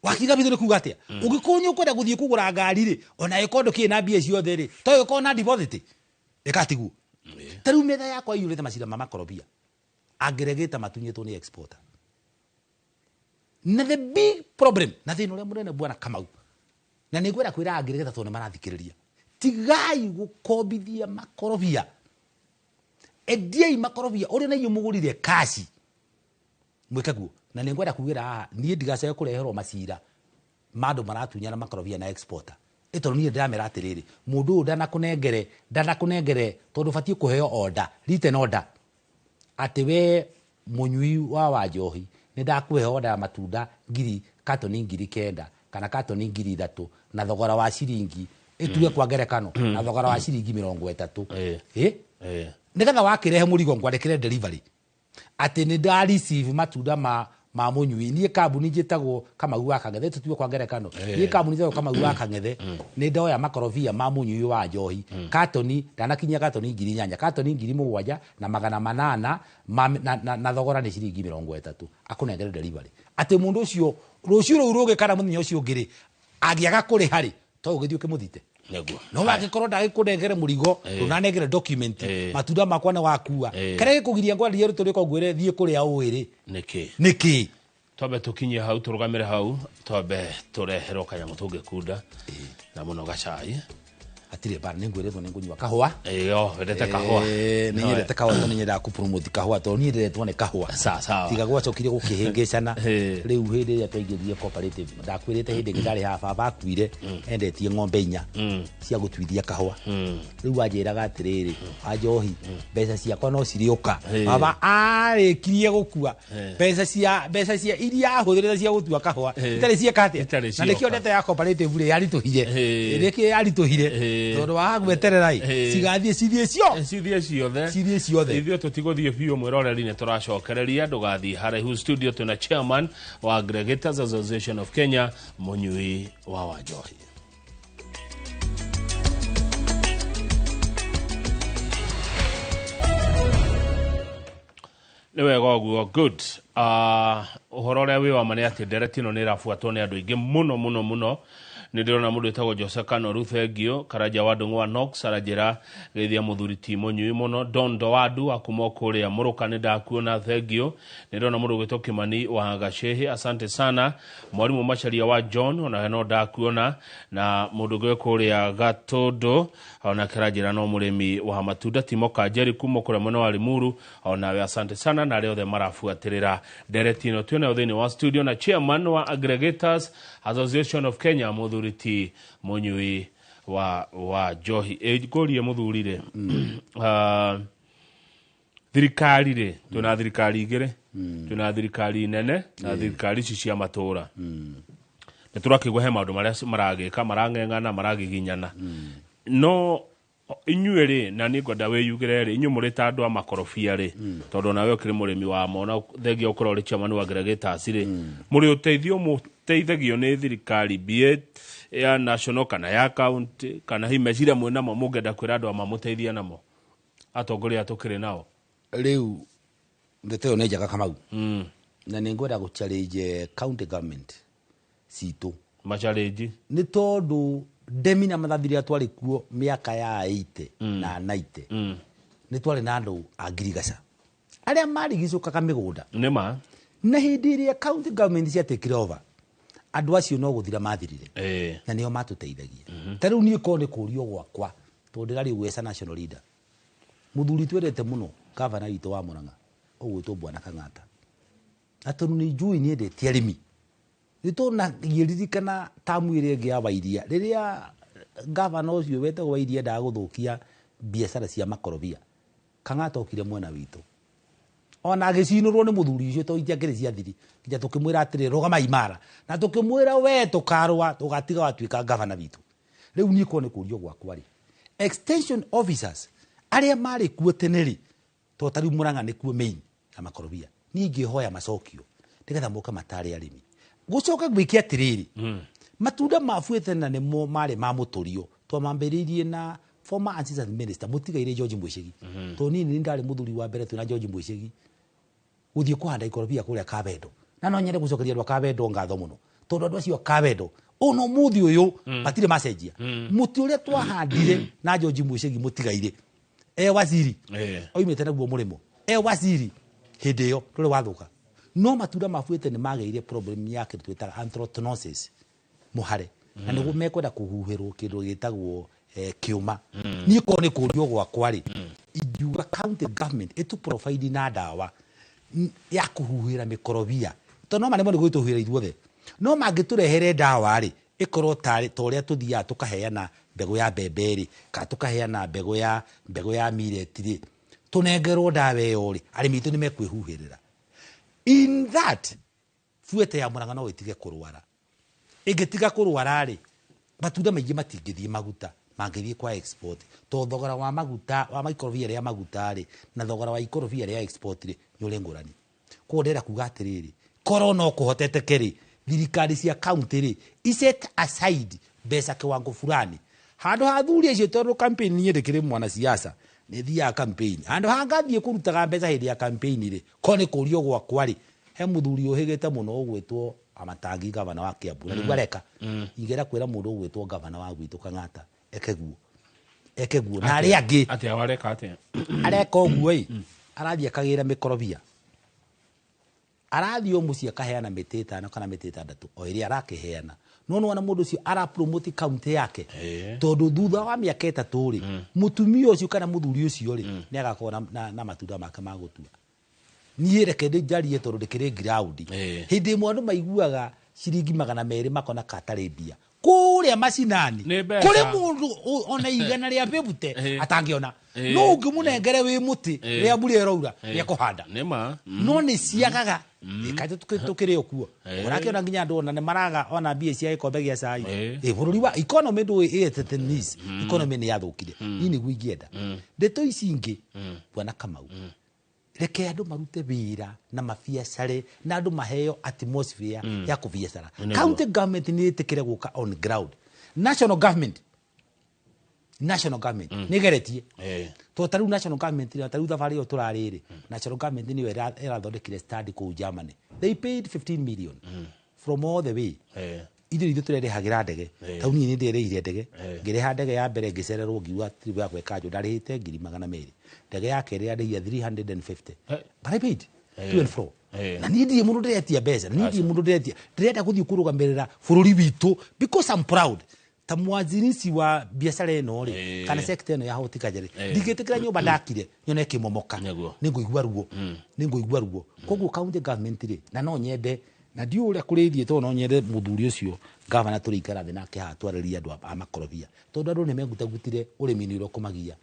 Working capital nĩ kuga atĩa? Ũngĩkorwo nĩ ũkwenda gũthiĩ kũgũra ngari rĩ, ona ĩkorwo ndũkĩrĩ na mbia ciothe rĩ, to ĩkorwo na deposit? Ĩka tiguo. Ta rĩu metha yakwa ĩiyũrĩte macira ma makorobia, aggregator matunyĩtwo nĩ exporter. Na the big problem, na thĩna ũrĩa mũnene Bwana Kamau, na nĩ ngwenda kwĩra aggregator tondũ nĩ marathikĩrĩria, tigai gũkombithia makorobia. Endiai makorobia ũrĩa na inyuĩ mũgũrire kaci, mwĩke guo. Na nĩ ngwenda kugĩra haha, niĩ ndigacoke kũreherwo macira ma andũ maratunyana makorobia na exporter. Ĩ tondũ niĩ ndĩramera atĩrĩrĩ, mũndũ ũyũ ndanakũnengere tondũ ũbatiĩ kũheo order, written order, atĩ we mũnyui wa njohi nĩ ndakũhe order ya matunda ngiri, katoni 9,000 kana katoni 3,000 na thogora wa ciringi ĩtuge kwa ngerekano na thogora wa ciringi 30. Nĩgetha wakĩrehe mũrigo ngwandĩkĩre delivery atĩ nĩ nda receive matunda ma mũnyui. Niĩ kambuni njĩtagwo Kamau wa Kang'ethe, tũtue kwa ngerekano. Niĩ kambuni njĩtagwo Kamau wa Kang'ethe, nĩ ndoya makorobia ma mũnyui wa njohi katoni, ndanakinyia katoni 8,000, katoni 7,800 na thogora nĩ ciringi 30, akũnengere delivery. Atĩ mũndũ ũcio rũciũ rũu rũngĩ kana mũthenya ũcio ũngĩ rĩ, angĩaga kũrĩha rĩ, to ũgĩthiĩ ũkĩmũthite. Nĩguo. No wangĩkorwo ndagĩkũnengere mũrigo, ndũnanengere document, matunda makwa nĩ wakua. Kĩrĩa gĩkũgiria ngwarĩrie rũtũrĩko ngwĩre thiĩ kũrĩa ũĩ rĩ? Nĩkĩ? Nĩkĩ? Twambe tũkinyie hau, tũrũgamĩre hau, twambe tũreherwo kanyamũ tũngĩkunda na mũno gacai. Hatirĩ mbara, nĩ ngwĩrĩtwo nĩ ngũnyua kahũa. Ĩyo wendete kahũa? Nĩ nyendete kahũa tondũ nĩ nyendaga kũpromote kahũa, tondũ niĩ ndĩretwo nĩ kahũa. Sawa, sawa. Tiga gwacokire gũkĩhĩngĩcana. Rĩu hĩndĩ ĩrĩa twaingĩrire cooperative, ndakwĩrĩte hĩndĩ ĩngĩ ndarĩ haha, baba akuire endetie ng'ombe 4 cia gũtuithia kahũa. Rĩu anjĩraga atĩrĩrĩ, Wanjohi, mbeca ciakwa no cirĩũka. Baba arĩkirie gũkua, mbeca cia iria ahũthĩrĩte cia gũtua kahũa itarĩ cieka atĩa? Itarĩ Na nĩkĩo cioka. ndeto ya cooperative rĩ yaritũhire. Nĩkĩo yaritũhire. Tondũ wa gweterera ĩ, cigathiĩ cithiĩ cio. Cithiĩ ciothe. Cithiĩ ciothe. Ithuĩ tũtigũthiĩ biũ, mwĩroreri, nĩ tũracokereria, ndũgathiĩ haraihu. Studio twĩna chairman wa Aggregators Association of Kenya, Mũnyui wa Wanjohi. Nĩ wega ũguo, good. Ũhoro ũrĩa wĩ wa ma nĩ atĩ ndereti ĩno nĩ ĩrabuatwo nĩ andũ aingĩ mũno mũno mũno. Nĩ ndĩrona mũndũ wĩtagwo Jose Kanoru, thengio. Karanja wa Ndũng'ũ wa Knox aranjĩra geithia mũthuri ti Mũnyui mũno. Don Dowadu wa kuma kũrĩa Mũrũka, nĩ ndakuona, thengio. Nĩ ndĩrona mũndũ ũgwĩtwo Kimani wa Gacehi, asante sana. Mwarimũ Macharia wa John, onawe no ndakuona. Na mũndũ ũngĩ wĩ kũrĩa Gatũndũ onake aranjĩra no mũrĩmi wa matunda, Timo Kanjeri kuma kũrĩa mwena wa Limuru, onawe asante sana. Na arĩa othe marabuatĩrĩra ndereti ĩno twĩnayo thĩinĩ wa studio na chairman wa Aggregators Association of Kenya, mũthuri ti Mũnyui wa Njohi. Ngũrie mũthuri rĩ, thirikari rĩ, twĩna thirikari igĩrĩ, twĩna thirikari nene na thirikari ici cia matũra. Nĩ tũrakĩigua he maũndũ marĩa maragĩka, marang'eng'ana, maragiginyana, no inyuĩ rĩ, na niĩ ngwenda wĩyugĩre rĩ, inyuĩ mũrĩ ta andũ a makorobia rĩ, tondũ nawe ũkĩrĩ mũrĩmi wamo, na thengia ũkorwo ũrĩ chairman wa Aggregators rĩ, mũrĩ ũteithio mũteithagio nĩ thirikari, be it ya national kana ya county, kana hihi meciria mwĩ namo mũngĩenda kwĩra andũ a mamũteithie namo, atongoria aya tũkĩrĩ nao? Rĩu ndeto ĩyo nĩ njega, Kamau, na nĩ ngwenda gũ challenge county government citũ. Macarenji. Nĩ tondũ ndemi na mathathi rĩrĩa twarĩ kuo mĩaka ya 80 na 90, nĩ twarĩ na andũ a ngirigaca arĩa marigicũkaga mĩgũnda. Nĩ ma. Na hĩndĩ ĩrĩa county government ciatekire over, andũ acio no gũthira mathirire. Na nĩo matũteithagia. Ta rĩu niĩ korwo nĩ kũrio gwakwa, tondũ ndĩrarĩ ũguo as a national leader, mũthuri twendete mũno, gavana witũ wa Murang'a ũgwĩtwo Bwana Kang'ata, na tondũ nĩ njũĩ nĩendete arĩmi, nĩ tũnagĩririkana tamu ĩrĩa ĩngĩ ya Wairia, rĩrĩa gavana ũcio wetagwo Wairia endaga gũthũkia biacara cia makorobia, Kang'ata okire mwena witũ ona agĩcinũrwo nĩ mũthuri ũcio tondũ itiakĩrĩ cia thiri, nginya tũkĩmwĩra atĩrĩ, rũgama imara, na tũkĩmwĩra we tũkarũa tũgatiga watuĩka gavana witũ. Rĩu niĩ korwo nĩ kũrio gwakwa rĩ, extension officers arĩa marĩ kuo tene rĩ, to ta rĩu Murang'a nĩkuo main ya makorobia, niĩ ingĩhoya macokio nĩgetha moke matare arĩmi. Gũcoka gwĩke atĩrĩrĩ, matunda ma buĩte na nĩmo marĩ ma mũtũrio, twamambĩrĩirie na former assistant minister mũtigaire George Mwĩcĩgi, tondũ niĩ nĩ ndarĩ mũthuri wa mbere twĩna George Mwĩcĩgi gũthiĩ kũhanda ikorobia kũrĩa Kabendo, na no nyende gũcokeria andũ a Kabendo ngatho mũno, tondũ andũ acio a Kabendo ona ũmũthĩ ũyũ matirĩ macenjia. Mũtĩ ũrĩa twahandire na George Mwĩcĩgi mũtigaire e waziri oimĩte naguo mũrĩmo e waziri hĩndĩ ĩyo ndũrĩ wathũka. No matunda ma buĩte nĩ magĩire problem ya kĩndũ twĩtaga anthracnosis, mũhare, na nĩguo mekwenda kũhuhĩrwo kĩndũ gĩtagwo kĩũma. Niĩ korwo nĩ kũrio gwakwa rĩ, ingiuga county government ĩtũ provide na ndawa ya kũhuhĩra mĩkorobia, tondũ no maremwo nĩ gwĩtũhuhĩra ithuothe, no mangĩtũrehere ndawa rĩ, ĩkorwo tarĩ ta ũrĩa tũthiaga tũkaheana mbegũ ya mbembe rĩ, kana tũkaheana mbegũ ya millet rĩ, tũnengerwo ndawa ĩyo rĩ, arĩmi aitũ nĩ mekwĩhuhĩrĩra. In that buete ya Murang'a no ĩtige kũrwara. Ĩngĩtiga kũrwara rĩ, matunda maingĩ matingĩthiĩ maguta, mangĩthiĩ kwa export, tondũ thogora wa maguta wa maikorobia rĩa maguta rĩ, na thogora wa ikorobia rĩa export rĩ, nĩ ũrĩ ngũrani. Koguo ndĩrenda kuga atĩrĩrĩ, korwo no kũhoteteke rĩ, thirikari cia county rĩ, iset aside mbeca kiwango fulani handũ ha thuri acio, tondũ campaign, niĩ ndĩkĩrĩ mwanasiasa, nĩ thiaga campaign, handũ ha ngathiĩ kũrutaga mbeca hĩndĩ ya campaign rĩ, korwo nĩ kũrio gwakwa rĩ, he mũthuri ũhĩgĩte mũno ũgwĩtwo Amatangi, gavana wa Kiambu, na nĩguo areka. Ingĩenda kwĩra mũndũ ũgwĩtwo gavana wa gwitũ Kang'ata eke guo, eke guo na arĩa angĩ. Atĩa? Wareka atĩa? Areka ũguo ĩ, arathiĩ akagĩra mĩkorobia, arathiĩ o mũciĩ akaheana mĩtĩ 5 kana mĩtĩ 6 o ĩrĩa arakĩheana, No nĩwona mũndũ ũcio ara promote county yake, Ĩĩ. tondũ thutha wa mĩaka 3 rĩ, mũtumia ũcio kana mũthuri ũcio rĩ, nĩ agakorwo na matunda make ma gũtua. Niĩ reke ndĩnjarie tondũ ndĩkĩrĩ ground. Ĩĩ. Hĩndĩ ĩmwe andũ maiguaga ciringi 200 makona katarĩ mbia kũrĩa macinani. Nĩ mbeca. Kũrĩ mũndũ ona 100 bĩbute Ĩĩ. atangĩona, Ĩĩ. no ũngĩmũnengere wĩ mũtĩ Ĩĩ. rĩa mbura ĩroura nĩ ekũhanda. Nĩ ma. No nĩ ciagaga ĩkaitũ tũkĩrĩ o kuo. Ĩĩ. Ũrakĩona nginya andũ ona nĩ maraga ona mbia cia gĩkombe gĩa cai. Ĩĩ. Ĩ, bũrũri wa economy ndũĩ ĩtete nis economy nĩ yathũkire. Niĩ nĩguo ingĩenda ndeto ici ingĩ, bwana Kamau, reke andũ marute wĩra na mabiacarĩ na andũ maheo atmosphere ya kũbiacara. Nĩguo. County government nĩ ĩtĩkĩre gũka on ground. National government, national government nĩ ĩgeretie. Ĩĩ. To ta rĩu national government rĩ, ta rĩu thabarĩ ĩyo tũrarĩ rĩ, national government nĩyo ĩrathondekire stand kũu Germany. They paid 15 million from all the way. Ĩĩ. Ithuĩ ithuĩ tũrerĩhagĩra ndege. Ĩĩ. Tau niĩ nĩ ndĩrĩhire ndege. Ĩĩ. Ngĩrĩha ndege ya mbere, ngĩcererwo, ngiuga trip yakwa ĩkanjwo, ndarĩhĩte 200,000. Ndege ya kerĩ yarĩhia 350. Hey. But I paid to and fro. Ĩĩ. Na niĩ ndirĩ mũndũ ndĩretia mbeca, na niĩ ndirĩ mũndũ ndĩretia, ndĩrenda gũthiĩ kũrũgamĩrĩra bũrũri witũ because I'm proud ta mwanzirici wa biacara ĩno rĩ, Ĩĩ. kana sector ĩno ya horticulture rĩ, Ĩĩ. ndingĩtĩkĩra nyũmba ndakire nyone ĩkĩmomoka. Nĩguo. Nĩngũigua ruo, nĩngũigua ruo. Koguo county government rĩ, na no nyende, na ndiũĩ ũrĩa kũrĩthiĩ, tondũ no nyende mũthuri ũcio gavana tũrĩikara thĩ nake haha twarĩrie andũ a makorobia, tondũ andũ nĩ megutagutire ũrĩmi nĩ ũrĩa ũkũmagia.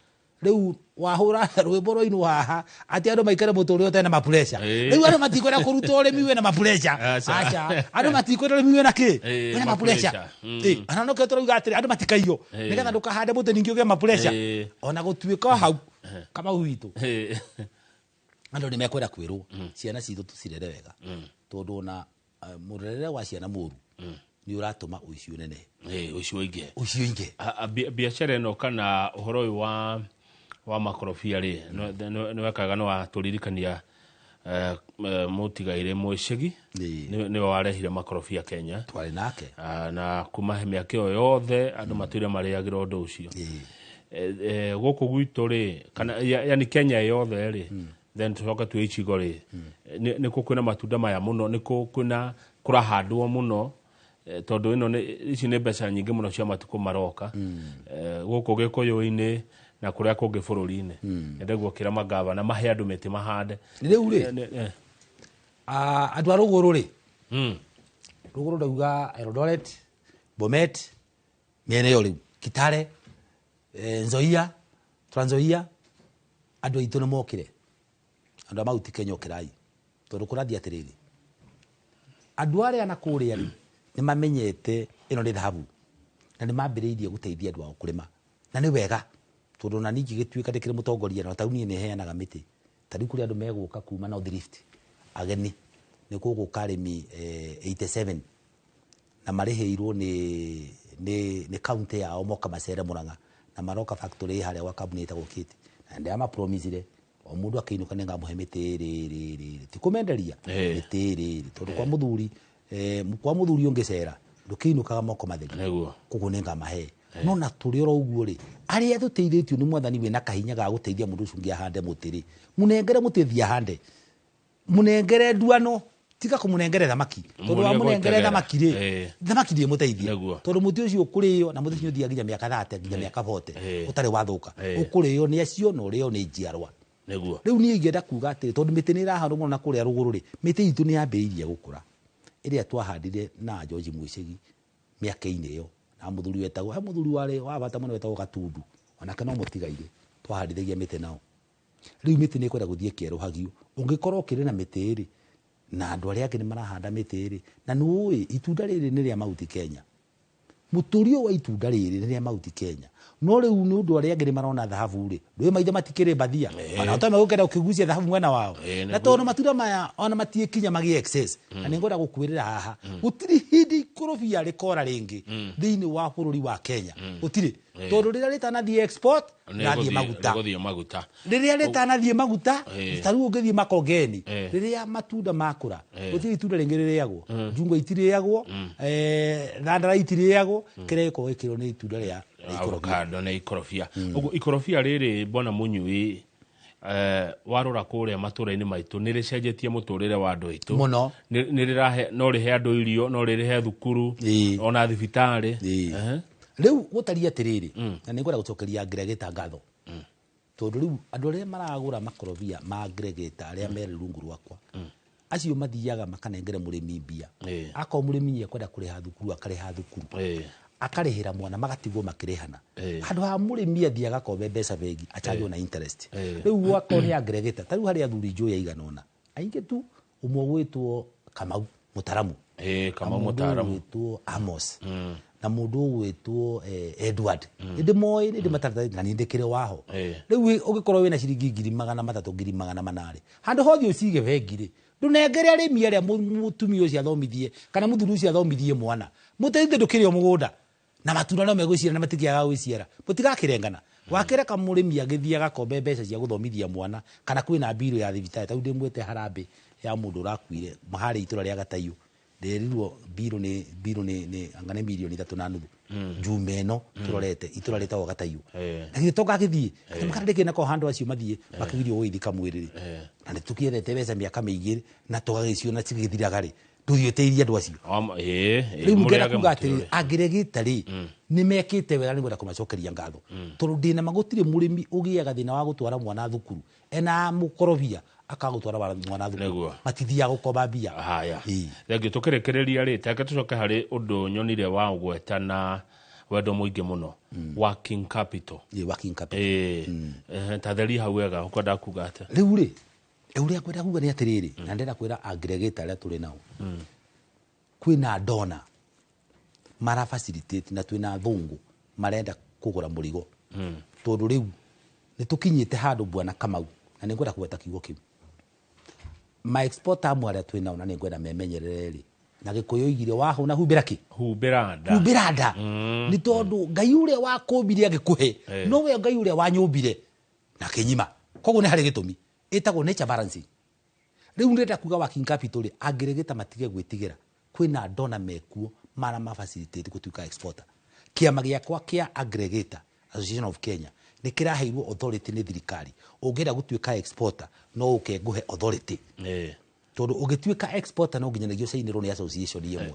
Rĩu wahũra rwĩmbo rwainwo haha atĩ andũ maikare mũtũrĩre ũtarĩ na mapureca. Ĩĩ. Rĩu andũ matikwenda kũruta ũrĩmi wĩna mapureca. Aca. Aca, andũ matikwenda ũrĩmi wĩna kĩ, Ĩĩ, wĩna mapureca. mapureca. Ĩĩ, ona no kĩo tũrauga atĩrĩ andũ matikaiywo Ĩĩ. nĩgetha ndũkahande mũtĩ ningĩ ũgĩe mapureca. Ĩĩ. Ona gũtuĩka o hau Kamau witũ, Ĩĩ. andũ nĩ mekwenda kwĩrwo ciana citũ tũcirere wega, tondũ ona mũrerere wa ciana mũru nĩ ũratũma ũici ũnene. Ĩĩ, ũcio ũingĩ. Ũici ũingĩ. Biacara ĩno kana ũhoro ũyũ wa makorobia rĩ, nĩ wekaga nĩ watũririkania mũtigairĩ Mũicegi. Ĩĩ. Nĩwe warehire makorobia Kenya. Twarĩ nake. Ah, na kuma mĩaka ĩyo yothe andũ matũire marĩagĩra ũndũ ũcio. Ĩĩ. Gũkũ gwitũ rĩ, kana yani Kenya yothe rĩ, then tũcoke tuĩ icigo rĩ, nĩ kũ kwĩna matunda maya mũno, nĩ kũ kwĩna kũrahandwo mũno, tondũ ĩno ici nĩ mbeca nyingĩ mũno cia matukũ maroka. Gũkũ Gĩkũyũ-inĩ na kũrĩa kũngĩ bũrũri-inĩ. Nyende guokĩra magavana mahe andũ mĩtĩ mahande. Rĩu rĩ, andũ a rũgũrũ rĩ, rũgũrũ ndauga Eldoret, Bomet, mĩena ĩyo rĩu, Kitale, Nzoia, Trans Nzoia, andũ aitũ nĩ mokire. Andũ a Mount Kenya ũkĩrai, tondũ kũrathiĩ atĩrĩrĩ, andũ arĩa na kũrĩa rĩ, nĩ mamenyete ĩno nĩ thahabu, na nĩ mambĩrĩirie gũteithia andũ ao kũrĩma, na nĩ wega, tondũ ona niĩ ngĩgĩtuĩka ndĩkĩrĩ mũtongoria, na ta rĩu niĩ nĩ heanaga mĩtĩ. Ta rĩu kũrĩ andũ megũka kuma North Rift, ageni, nĩ kũgũka arĩmi 87, na marĩhĩirwo nĩ county yao moka macere Murang'a, na maroka factory harĩa gwa kambuni ĩtagwo Kate. Na ndĩramapromisire o mũndũ akĩinũka nĩ ngamũhe mĩtĩ ĩrĩ, ĩrĩ, ĩrĩ, ĩrĩ. Ti kũmenderia, Ĩĩ. mĩtĩ ĩrĩ, ĩrĩ. Tondũ kwa mũthuri ũngĩcera, ndũkĩinũkaga moko matheri. Nĩguo. Koguo nĩ ngamahe. No na tũrĩ oro ũguo rĩ, arĩa tũteithĩtio nĩ mwathani wĩna kahinya ga gũteithia mũndũ ũcio ũngĩ ahande mũtĩ rĩ, mũnengere mũtĩ thiĩ ahande. Mũnengere nduano, tiga kũmũnengere thamaki. Tondũ Mũrie wamũnengere gweterera. thamaki rĩ, Ĩĩ. thamaki ndĩmũteithia. Nĩguo. Tondũ mũtĩ ũcio ũkũrĩo, na mũtĩ ũcio ũthiaga nginya mĩaka 30, nginya mĩaka 40, Ĩĩ. ũtarĩ wathũka. Ĩĩ. Ũkũrĩo nĩ acio na ũrĩo nĩ njiarwa. Nĩguo. Rĩu niĩ ingĩenda kuga atĩrĩ, tondũ mĩtĩ nĩ ĩrahandwo mũno na kũrĩa rũgũrũ rĩ, mĩtĩ itũ nĩ yambĩrĩirie gũkũra. Ĩrĩa twahandire na George Mũicegi mĩaka-inĩ ĩyo, na mũthuri wetagwo, he mũthuri warĩ wa bata mũno wetagwo Gatundu, onake no mũtigaire, twahandithagia mĩtĩ nao. Rĩu mĩtĩ nĩ ĩkwenda gũthiĩ ĩkĩerũhagio. Ũngĩkorwo ũkĩrĩ na mĩtĩ rĩ, na andũ arĩa angĩ nĩ marahanda mĩtĩ rĩ, na nĩ ũĩ itunda rĩrĩ nĩ rĩa Mount Kenya. Mũtũrio wa itunda rĩrĩ nĩ rĩa Mount Kenya. No rĩu nĩ ũndũ arĩa angĩ nĩ marona thahabu rĩ, ndũĩ maitho matikĩrĩ mbathia. Ona ũtame gũkenda ũkĩgucia thahabu mwena wao. Na tondũ matunda maya ona matiĩkinya magĩe excess. Na nĩ ngwenda gũkwĩrĩra haha, gũtirĩ hĩndĩ ikorobia rĩkora rĩngĩ thĩinĩ wa bũrũri wa Kenya. Gũtirĩ. Tondũ rĩrĩa rĩtanathiĩ export, rĩrathiĩ maguta. Rĩgũthiĩ maguta. Rĩrĩa rĩtanathiĩ maguta, ta rĩu ũngĩthiĩ Makongeni, rĩrĩa matunda makũra, gũtirĩ itunda rĩngĩ rĩrĩagwo. Njungwa itirĩagwo, thandara itirĩagwo, kĩrĩa gĩkoragwo gĩkĩrĩo nĩ itunda rĩa ikorobia. Avocado na ikorobia. Ũguo ikorobia rĩrĩ bwana Mũnyui, Warora kũrĩa matũra-inĩ maitũ nĩ rĩcenjetie mũtũrĩre wa andũ aitũ Mũno. Nĩ rĩrahe, no rĩhe andũ irio, no rĩrĩhe thukuru, ona thibitarĩ. Rĩu gũtariĩ atĩrĩrĩ, na nĩ ngwenda gũcokeria aggregator ngatho, tondũ rĩu andũ arĩa maragũra makorobia ma aggregator arĩa me rungu rwakwa, acio mathiaga makanengere mũrĩmi mbia. Akorwo mũrĩmi nĩ ekwenda kũrĩha thukuru, akarĩha thukuru, akarĩhĩra mwana, magatigwo makĩrĩhana, handũ ha mũrĩmi athiĩ agakombe mbeca bengi achanjwo na interest. Rĩu akorwo nĩ aggregator, ta rĩu harĩ athuri njũĩ aigana ũna, aingĩ tu, ũmwe ũgwĩtwo Kamau Mũtaramu, Kamau na mũndũ Mũtaramu. ũgwĩtwo Amos, na mũndũ ũgwĩtwo Edward, nĩ ndĩmoĩ, nĩ ndĩmatarĩte na nĩ ndĩkĩrĩ waho. Rĩu ũngĩkorwo wĩna ciringi 300,000, 400,000 rĩ, handũ hothe ũcige bengi rĩ, ndũnengere arĩmi arĩa, mũtumia ũcio athomithie kana mũthuri ũcio athomithie mwana, mũteithie, ndũkĩrĩ o mũgũnda na matunda no megũciara na matikĩaga gwĩciara, mũtigakĩrengana. Wakĩreka mũrĩmi agĩthiĩ agakombe mbeca cia gũthomithia mwana kana kwĩna mbirũ ya thibitarĩ, ta rĩu ndĩmwĩte harambĩ ya mũndũ ũrakuire harĩa itũra rĩa Gataiũ, ndĩrerirwo mbirũ nĩ anga nĩ 3.5 mirioni njume ĩno tũrorete itũra rĩtagwo Gataiũ. Na githĩ to gagĩthiĩ makana ndĩkĩ nako handũ acio mathiĩ makĩgirio gũgĩthika mwĩrĩ rĩ, na nĩ tũkĩethete mbeca mĩaka mĩingĩ na tũgagĩciona cigĩthiraga rĩ, ndũthiĩ ũteithie andũ acio. Rĩu ngenda Mũrĩage kuga atĩrĩ, mũtĩ. Aggregator rĩ, nĩ mekĩte wega, nĩ ngwenda kũmacokeria ngatho, tondũ ndĩna ma gũtirĩ mũrĩmi ũgĩaga thĩna wa gũtwara mwana thukuru ena mũkorobia akagũtwara mwana thukuru. Matithiaga gũkomba mbia. Haya, thengiũ. Tũkĩrĩkĩrĩria rĩ, take tũcoke harĩ ũndũ nyonire wa ũgweta na wendo mũingĩ mũno, working capital. Ĩĩ, working capital. Ta theria hau wega, ũkwenda kuga atĩa? Rĩu rĩ, ũrĩa ngwenda kuga nĩ atĩrĩrĩ, na ndĩrenda kwĩra aggregator arĩa tũrĩ nao, kwĩna donor mara facilitate na twĩna athũngũ marenda kũgũra mũrigo, tondũ rĩu nĩ tũkinyĩte handũ, bwana Kamau, na nĩ ngwenda kũgweta kiugo kĩu, ma exporter amwe arĩa twĩ nao, na nĩ ngwenda memenyerere rĩ, na Gĩkũyũ oigire, wahũna humbĩra kĩ? Humbĩra nda. Humbĩra nda, nĩ tondũ Ngai ũrĩa wakũmbire agĩkũhe nowe Ngai ũrĩa wanyũmbire na kĩnyima, koguo nĩ harĩ gĩtũmi ĩtagwo nature balancing. Rĩu ndĩrenda kuga working capital rĩ, aggregator matige gwĩtigĩra, kwĩna donor mekuo mara ma facilitate gũtuĩka exporter. Kĩama gĩakwa kĩa Aggregator Association of Kenya nĩ kĩraheirwo authority nĩ thirikari, ũngĩenda gũtuĩka exporter no ũke ngũhe authority, tondũ ũgĩtuĩka exporter no nginyagia ũcainĩrwo nĩ association ĩmwe.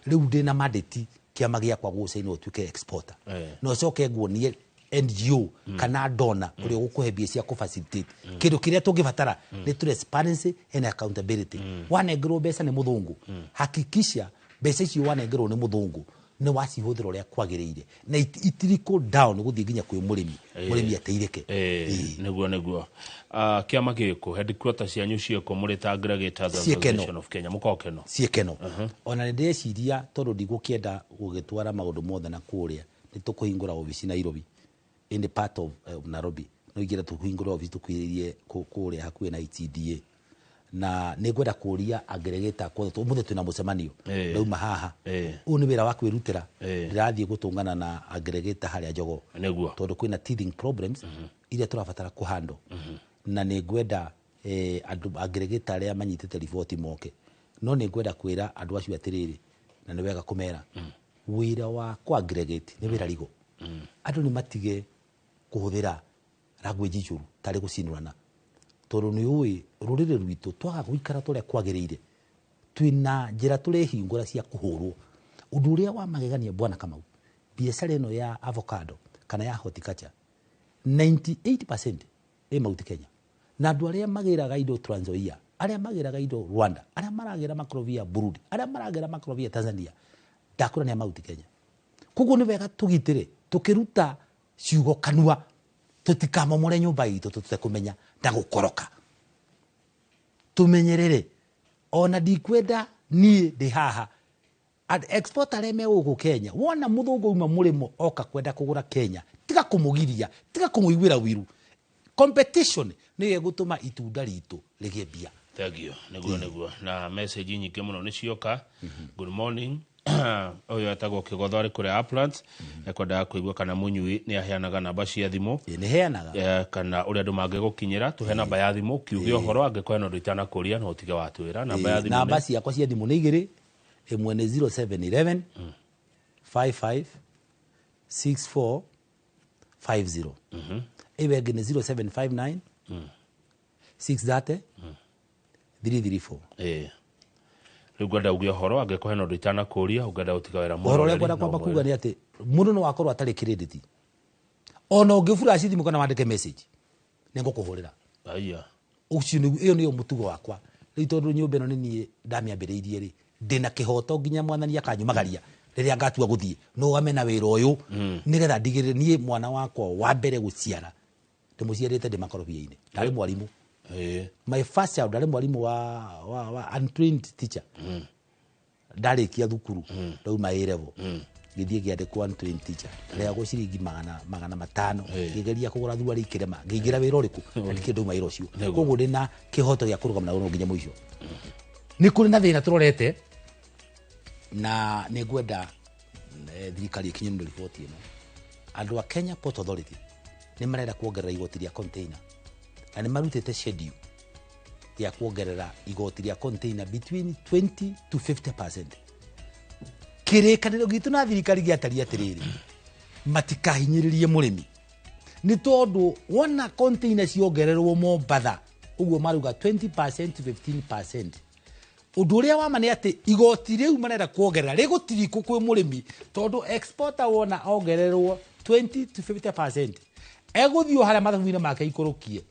Rĩu ndĩna mandate kĩama gĩakwa gũgũcainĩrwo ũtuĩke exporter, na ũcoke nguonie NGO kana donor ũrĩa ũgũkũhe mbia cia kũ-facilitate. Kĩndũ kĩrĩa tũngĩbatara nĩ transparency and accountability. Wanengerwo mbeca nĩ mũthũngũ, hakikisha mbeca icio wanengerwo nĩ mũthũngũ nĩ wacihũthĩra ũrĩa kwagĩrĩire na itirikũ down gũthiĩ nginya kwĩ mũrĩmi, mũrĩmi ateithĩke. Nĩguo. Kĩama gĩkũ, headquarter cianyu ciĩkũ mũrĩ ta Aggregators Ciĩ Keno. Association of Kenya? Mũkoragwo Keno? Ciĩ Keno. Ona nĩ ndĩreciria, tondũ ndigũkĩenda gũgĩtwara maũndũ mothe na kũrĩa, nĩ tũkũhingũra obici Nairobi, in part of Nairobi, no ingĩenda tũhingũre obici tũkuhĩrĩirie kũrĩa hakuhĩ na ETDA, na nĩ ngwenda kũria aggregator akwa, ũmũthĩ twĩna mũcemanio, ndauma haha, ũyũ nĩ wĩra wa kwĩrutĩra, ndĩrathiĩ gũtũngana na aggregator harĩa Jogoo, tondũ kwĩna teething problems iria tũrabatara kũhandle, na nĩ ngwenda andũ aggregator arĩa manyitĩte riboti moke. No nĩ ngwenda kwĩra andũ acio atĩrĩrĩ, na nĩ wega kũmera, wĩra wa kũ aggregate nĩ wĩra rigo. Andũ nĩ matige kũhũthĩra language njũru tarĩ gũcinũrana, tondũ nĩ ũĩ rũrĩrĩ rwitũ twaga gũikara tũrĩa kwagĩrĩire, twĩna njĩra tũrehingũra cia kũhũrwo. Ũndũ ũrĩa wa magegania, bwana Kamau, biacara ĩno ya avocado kana ya horticulture, 98% ĩ Mount Kenya, na andũ arĩa magĩraga indo Trans Nzoia, arĩa magĩraga indo Rwanda, arĩa maragĩra makorobia Burundi, arĩa maragĩra makorobia Tanzania, ndakwĩra nĩ a Mount Kenya. Koguo nĩ wega tũgitĩre tũkĩruta ciugo kanua, tũtikamomore nyũmba itũ tũtekũmenya na gũkoroka. Tũmenyerere, ona ndikwenda niĩ ndĩ haha. And exporter arĩa me gũkũ Kenya, wona mũthũngũ auma mũrĩmo oka kwenda kũgũra Kenya, tiga kũmũgiria, tiga kũmũiguĩra wiru. Competition nĩyo ĩgũtũma itunda ritũ rĩgĩe mbia. Thank you. Nĩguo na message nyingĩ mũno nĩ cioka. Good morning, ũyũ etagwo Kĩgotho, arĩ kũrĩa Uplands, ekwendaga kũigua kana mũnyui nĩ aheanaga namba cia thimũ. Ĩ, nĩ heanaga. Kana ũrĩa andũ mangĩgũkinyĩra. Tũhe namba ya thimũ kiuge ũhoro, angĩkorwo hena ũndũ itanakũria no ũtige watwĩra namba ya thimũ. Namba ciakwa cia thimũ nĩ igĩrĩ. Ĩmwe nĩ 0711 55 64 50, ĩyo ĩngĩ nĩ 0759. 630 334. Ĩĩ, rĩu ngwenda uge ũhoro, angĩkorwo hena ũndũ itanakũria, ũngĩenda gũtiga wĩra. Ũhoro ũrĩa ngwenda kwamba kuga nĩ atĩ mũndũ no akorwo atarĩ credit, ona ũngĩburaci thimũ kana wandĩke message, nĩ ngũkũhũrĩra. Aya. Ũcio nĩguo, ĩyo nĩyo mũtugo wakwa. Rĩu tondũ nyũmba ĩno nĩ niĩ ndamĩambĩrĩirie rĩ, ndĩna kĩhoto nginya mwathani akanyumagaria rĩrĩa ngatua gũthiĩ nũgame na wĩra ũyũ, nĩgetha ndigĩrĩre niĩ mwana wakwa wa mbere gũciara ndĩmũciarĩte ndĩ makorobia-inĩ, ndarĩ mwarimũ. My first child, ndarĩ mwarimũ wa untrained teacher. Ndarĩkia thukuru, ndauma A level, ngĩthiĩ ngĩandĩkwo untrained teacher, ndarĩhagwo ciringi 500. Ngĩgeria kũgũra thuruarĩ ikĩrema, ngĩingĩra wĩra ũrĩkũ na ndikĩrĩ ndauma wĩra ũcio. Koguo ndĩna kĩhoto gĩa kũrũgama na ũrũ nginya mũico. Nĩ kũrĩ na thĩna tũrorete, na nĩ ngwenda thirikari ĩkinyanĩre riboti ĩno. Andũ a Kenya Port Authority nĩ marenda kuongerera igoti rĩa container, na nĩ marutĩte schedule ya kuongerera igoti rĩa container between 20 to 50%. Kĩrĩkanĩro gitũ na thirikari gĩatariĩ atĩrĩrĩ, matikahinyĩrĩrie mũrĩmi, nĩ tondũ wona container ciongererwo Mombatha ũguo marauga 20% to 15%, ũndũ ũrĩa wama nĩ atĩ igoti rĩu marenda kuongerera rĩgũtirikũ kwĩ mũrĩmi, tondũ exporter wona ongererwo 20 to 50% egũthiĩ o harĩa mathabu-inĩ make ikũrũkie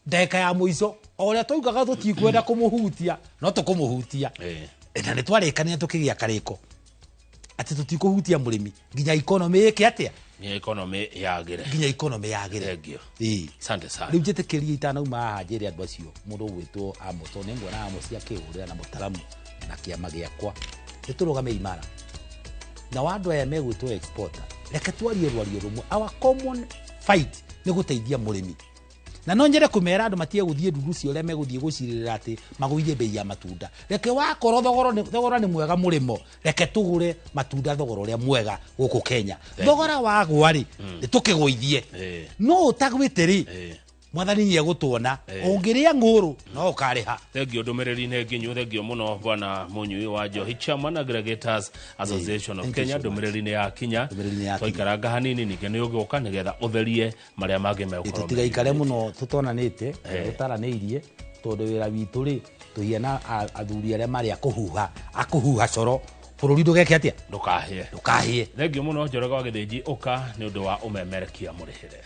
ndagĩka ya mũico. O ũrĩa twaugaga tũtikwenda kũmũhutia, no tũkũmũhutia. Na nĩ twarĩkanire tũkĩgĩa karĩko atĩ tũtikũhutia mũrĩmi nginya economy ĩke atĩa? Nginya economy yagĩre. Nginya economy yagĩre. Thank you. Ĩĩ. Asante sana. Rĩu njĩtĩkĩrie itanauma haha njĩre andũ acio, mũndũ ũgwĩtwo Amos, tondũ nĩ nguona Amos akĩhũrĩra na mũtaramu na kĩama gĩakwa, nĩ tũrũgame imara na andũ aya megwĩtwo exporter. Reke twarie rwario rũmwe. Our common fight nĩ gũteithia mũrĩmi, na no nyende kũmera andũ matige gũthiĩ ndundu cia ũrĩa megũthiĩ gũcirĩrĩra atĩ magũithie bei ya matunda. Reke wakorwo thogora nĩ mwega mũrĩmo, reke tũgũre matunda thogora ũrĩa mwega gũkũ Kenya. Thogora wagwa rĩ, nĩ tũkĩgũithie. No ũtagwĩte rĩ, mwathani nĩ egũtuona. Ũngĩrĩa ng'ũrũ no ũkarĩha. Thengio, ndũmĩrĩri nĩ nginyu. Thengio mũno, bwana Mũnyui wa Njohi, chairman, Aggregators Association of Thank you Kenya. so much. Ndũmĩrĩri nĩ yakinya. Ndũmĩrĩri nĩ yakinya. Twaikaranga hanini, ningĩ nĩ ũgũka nĩgetha ũtherie marĩa mangĩ megũkorwo. Tũtigaikare mũno tũtonanĩte, tũtaranĩirie, tondũ wĩra witũ rĩ, tũhiana athuri arĩa marĩ akũhuha coro bũrũri ndũgeke atĩa? Ndũkahĩe. Ndũkahĩe. Thengio mũno, Njoroge wa Gĩthĩnji, ũka nĩ ũndũ wa ũmemerekia mũrĩhĩre.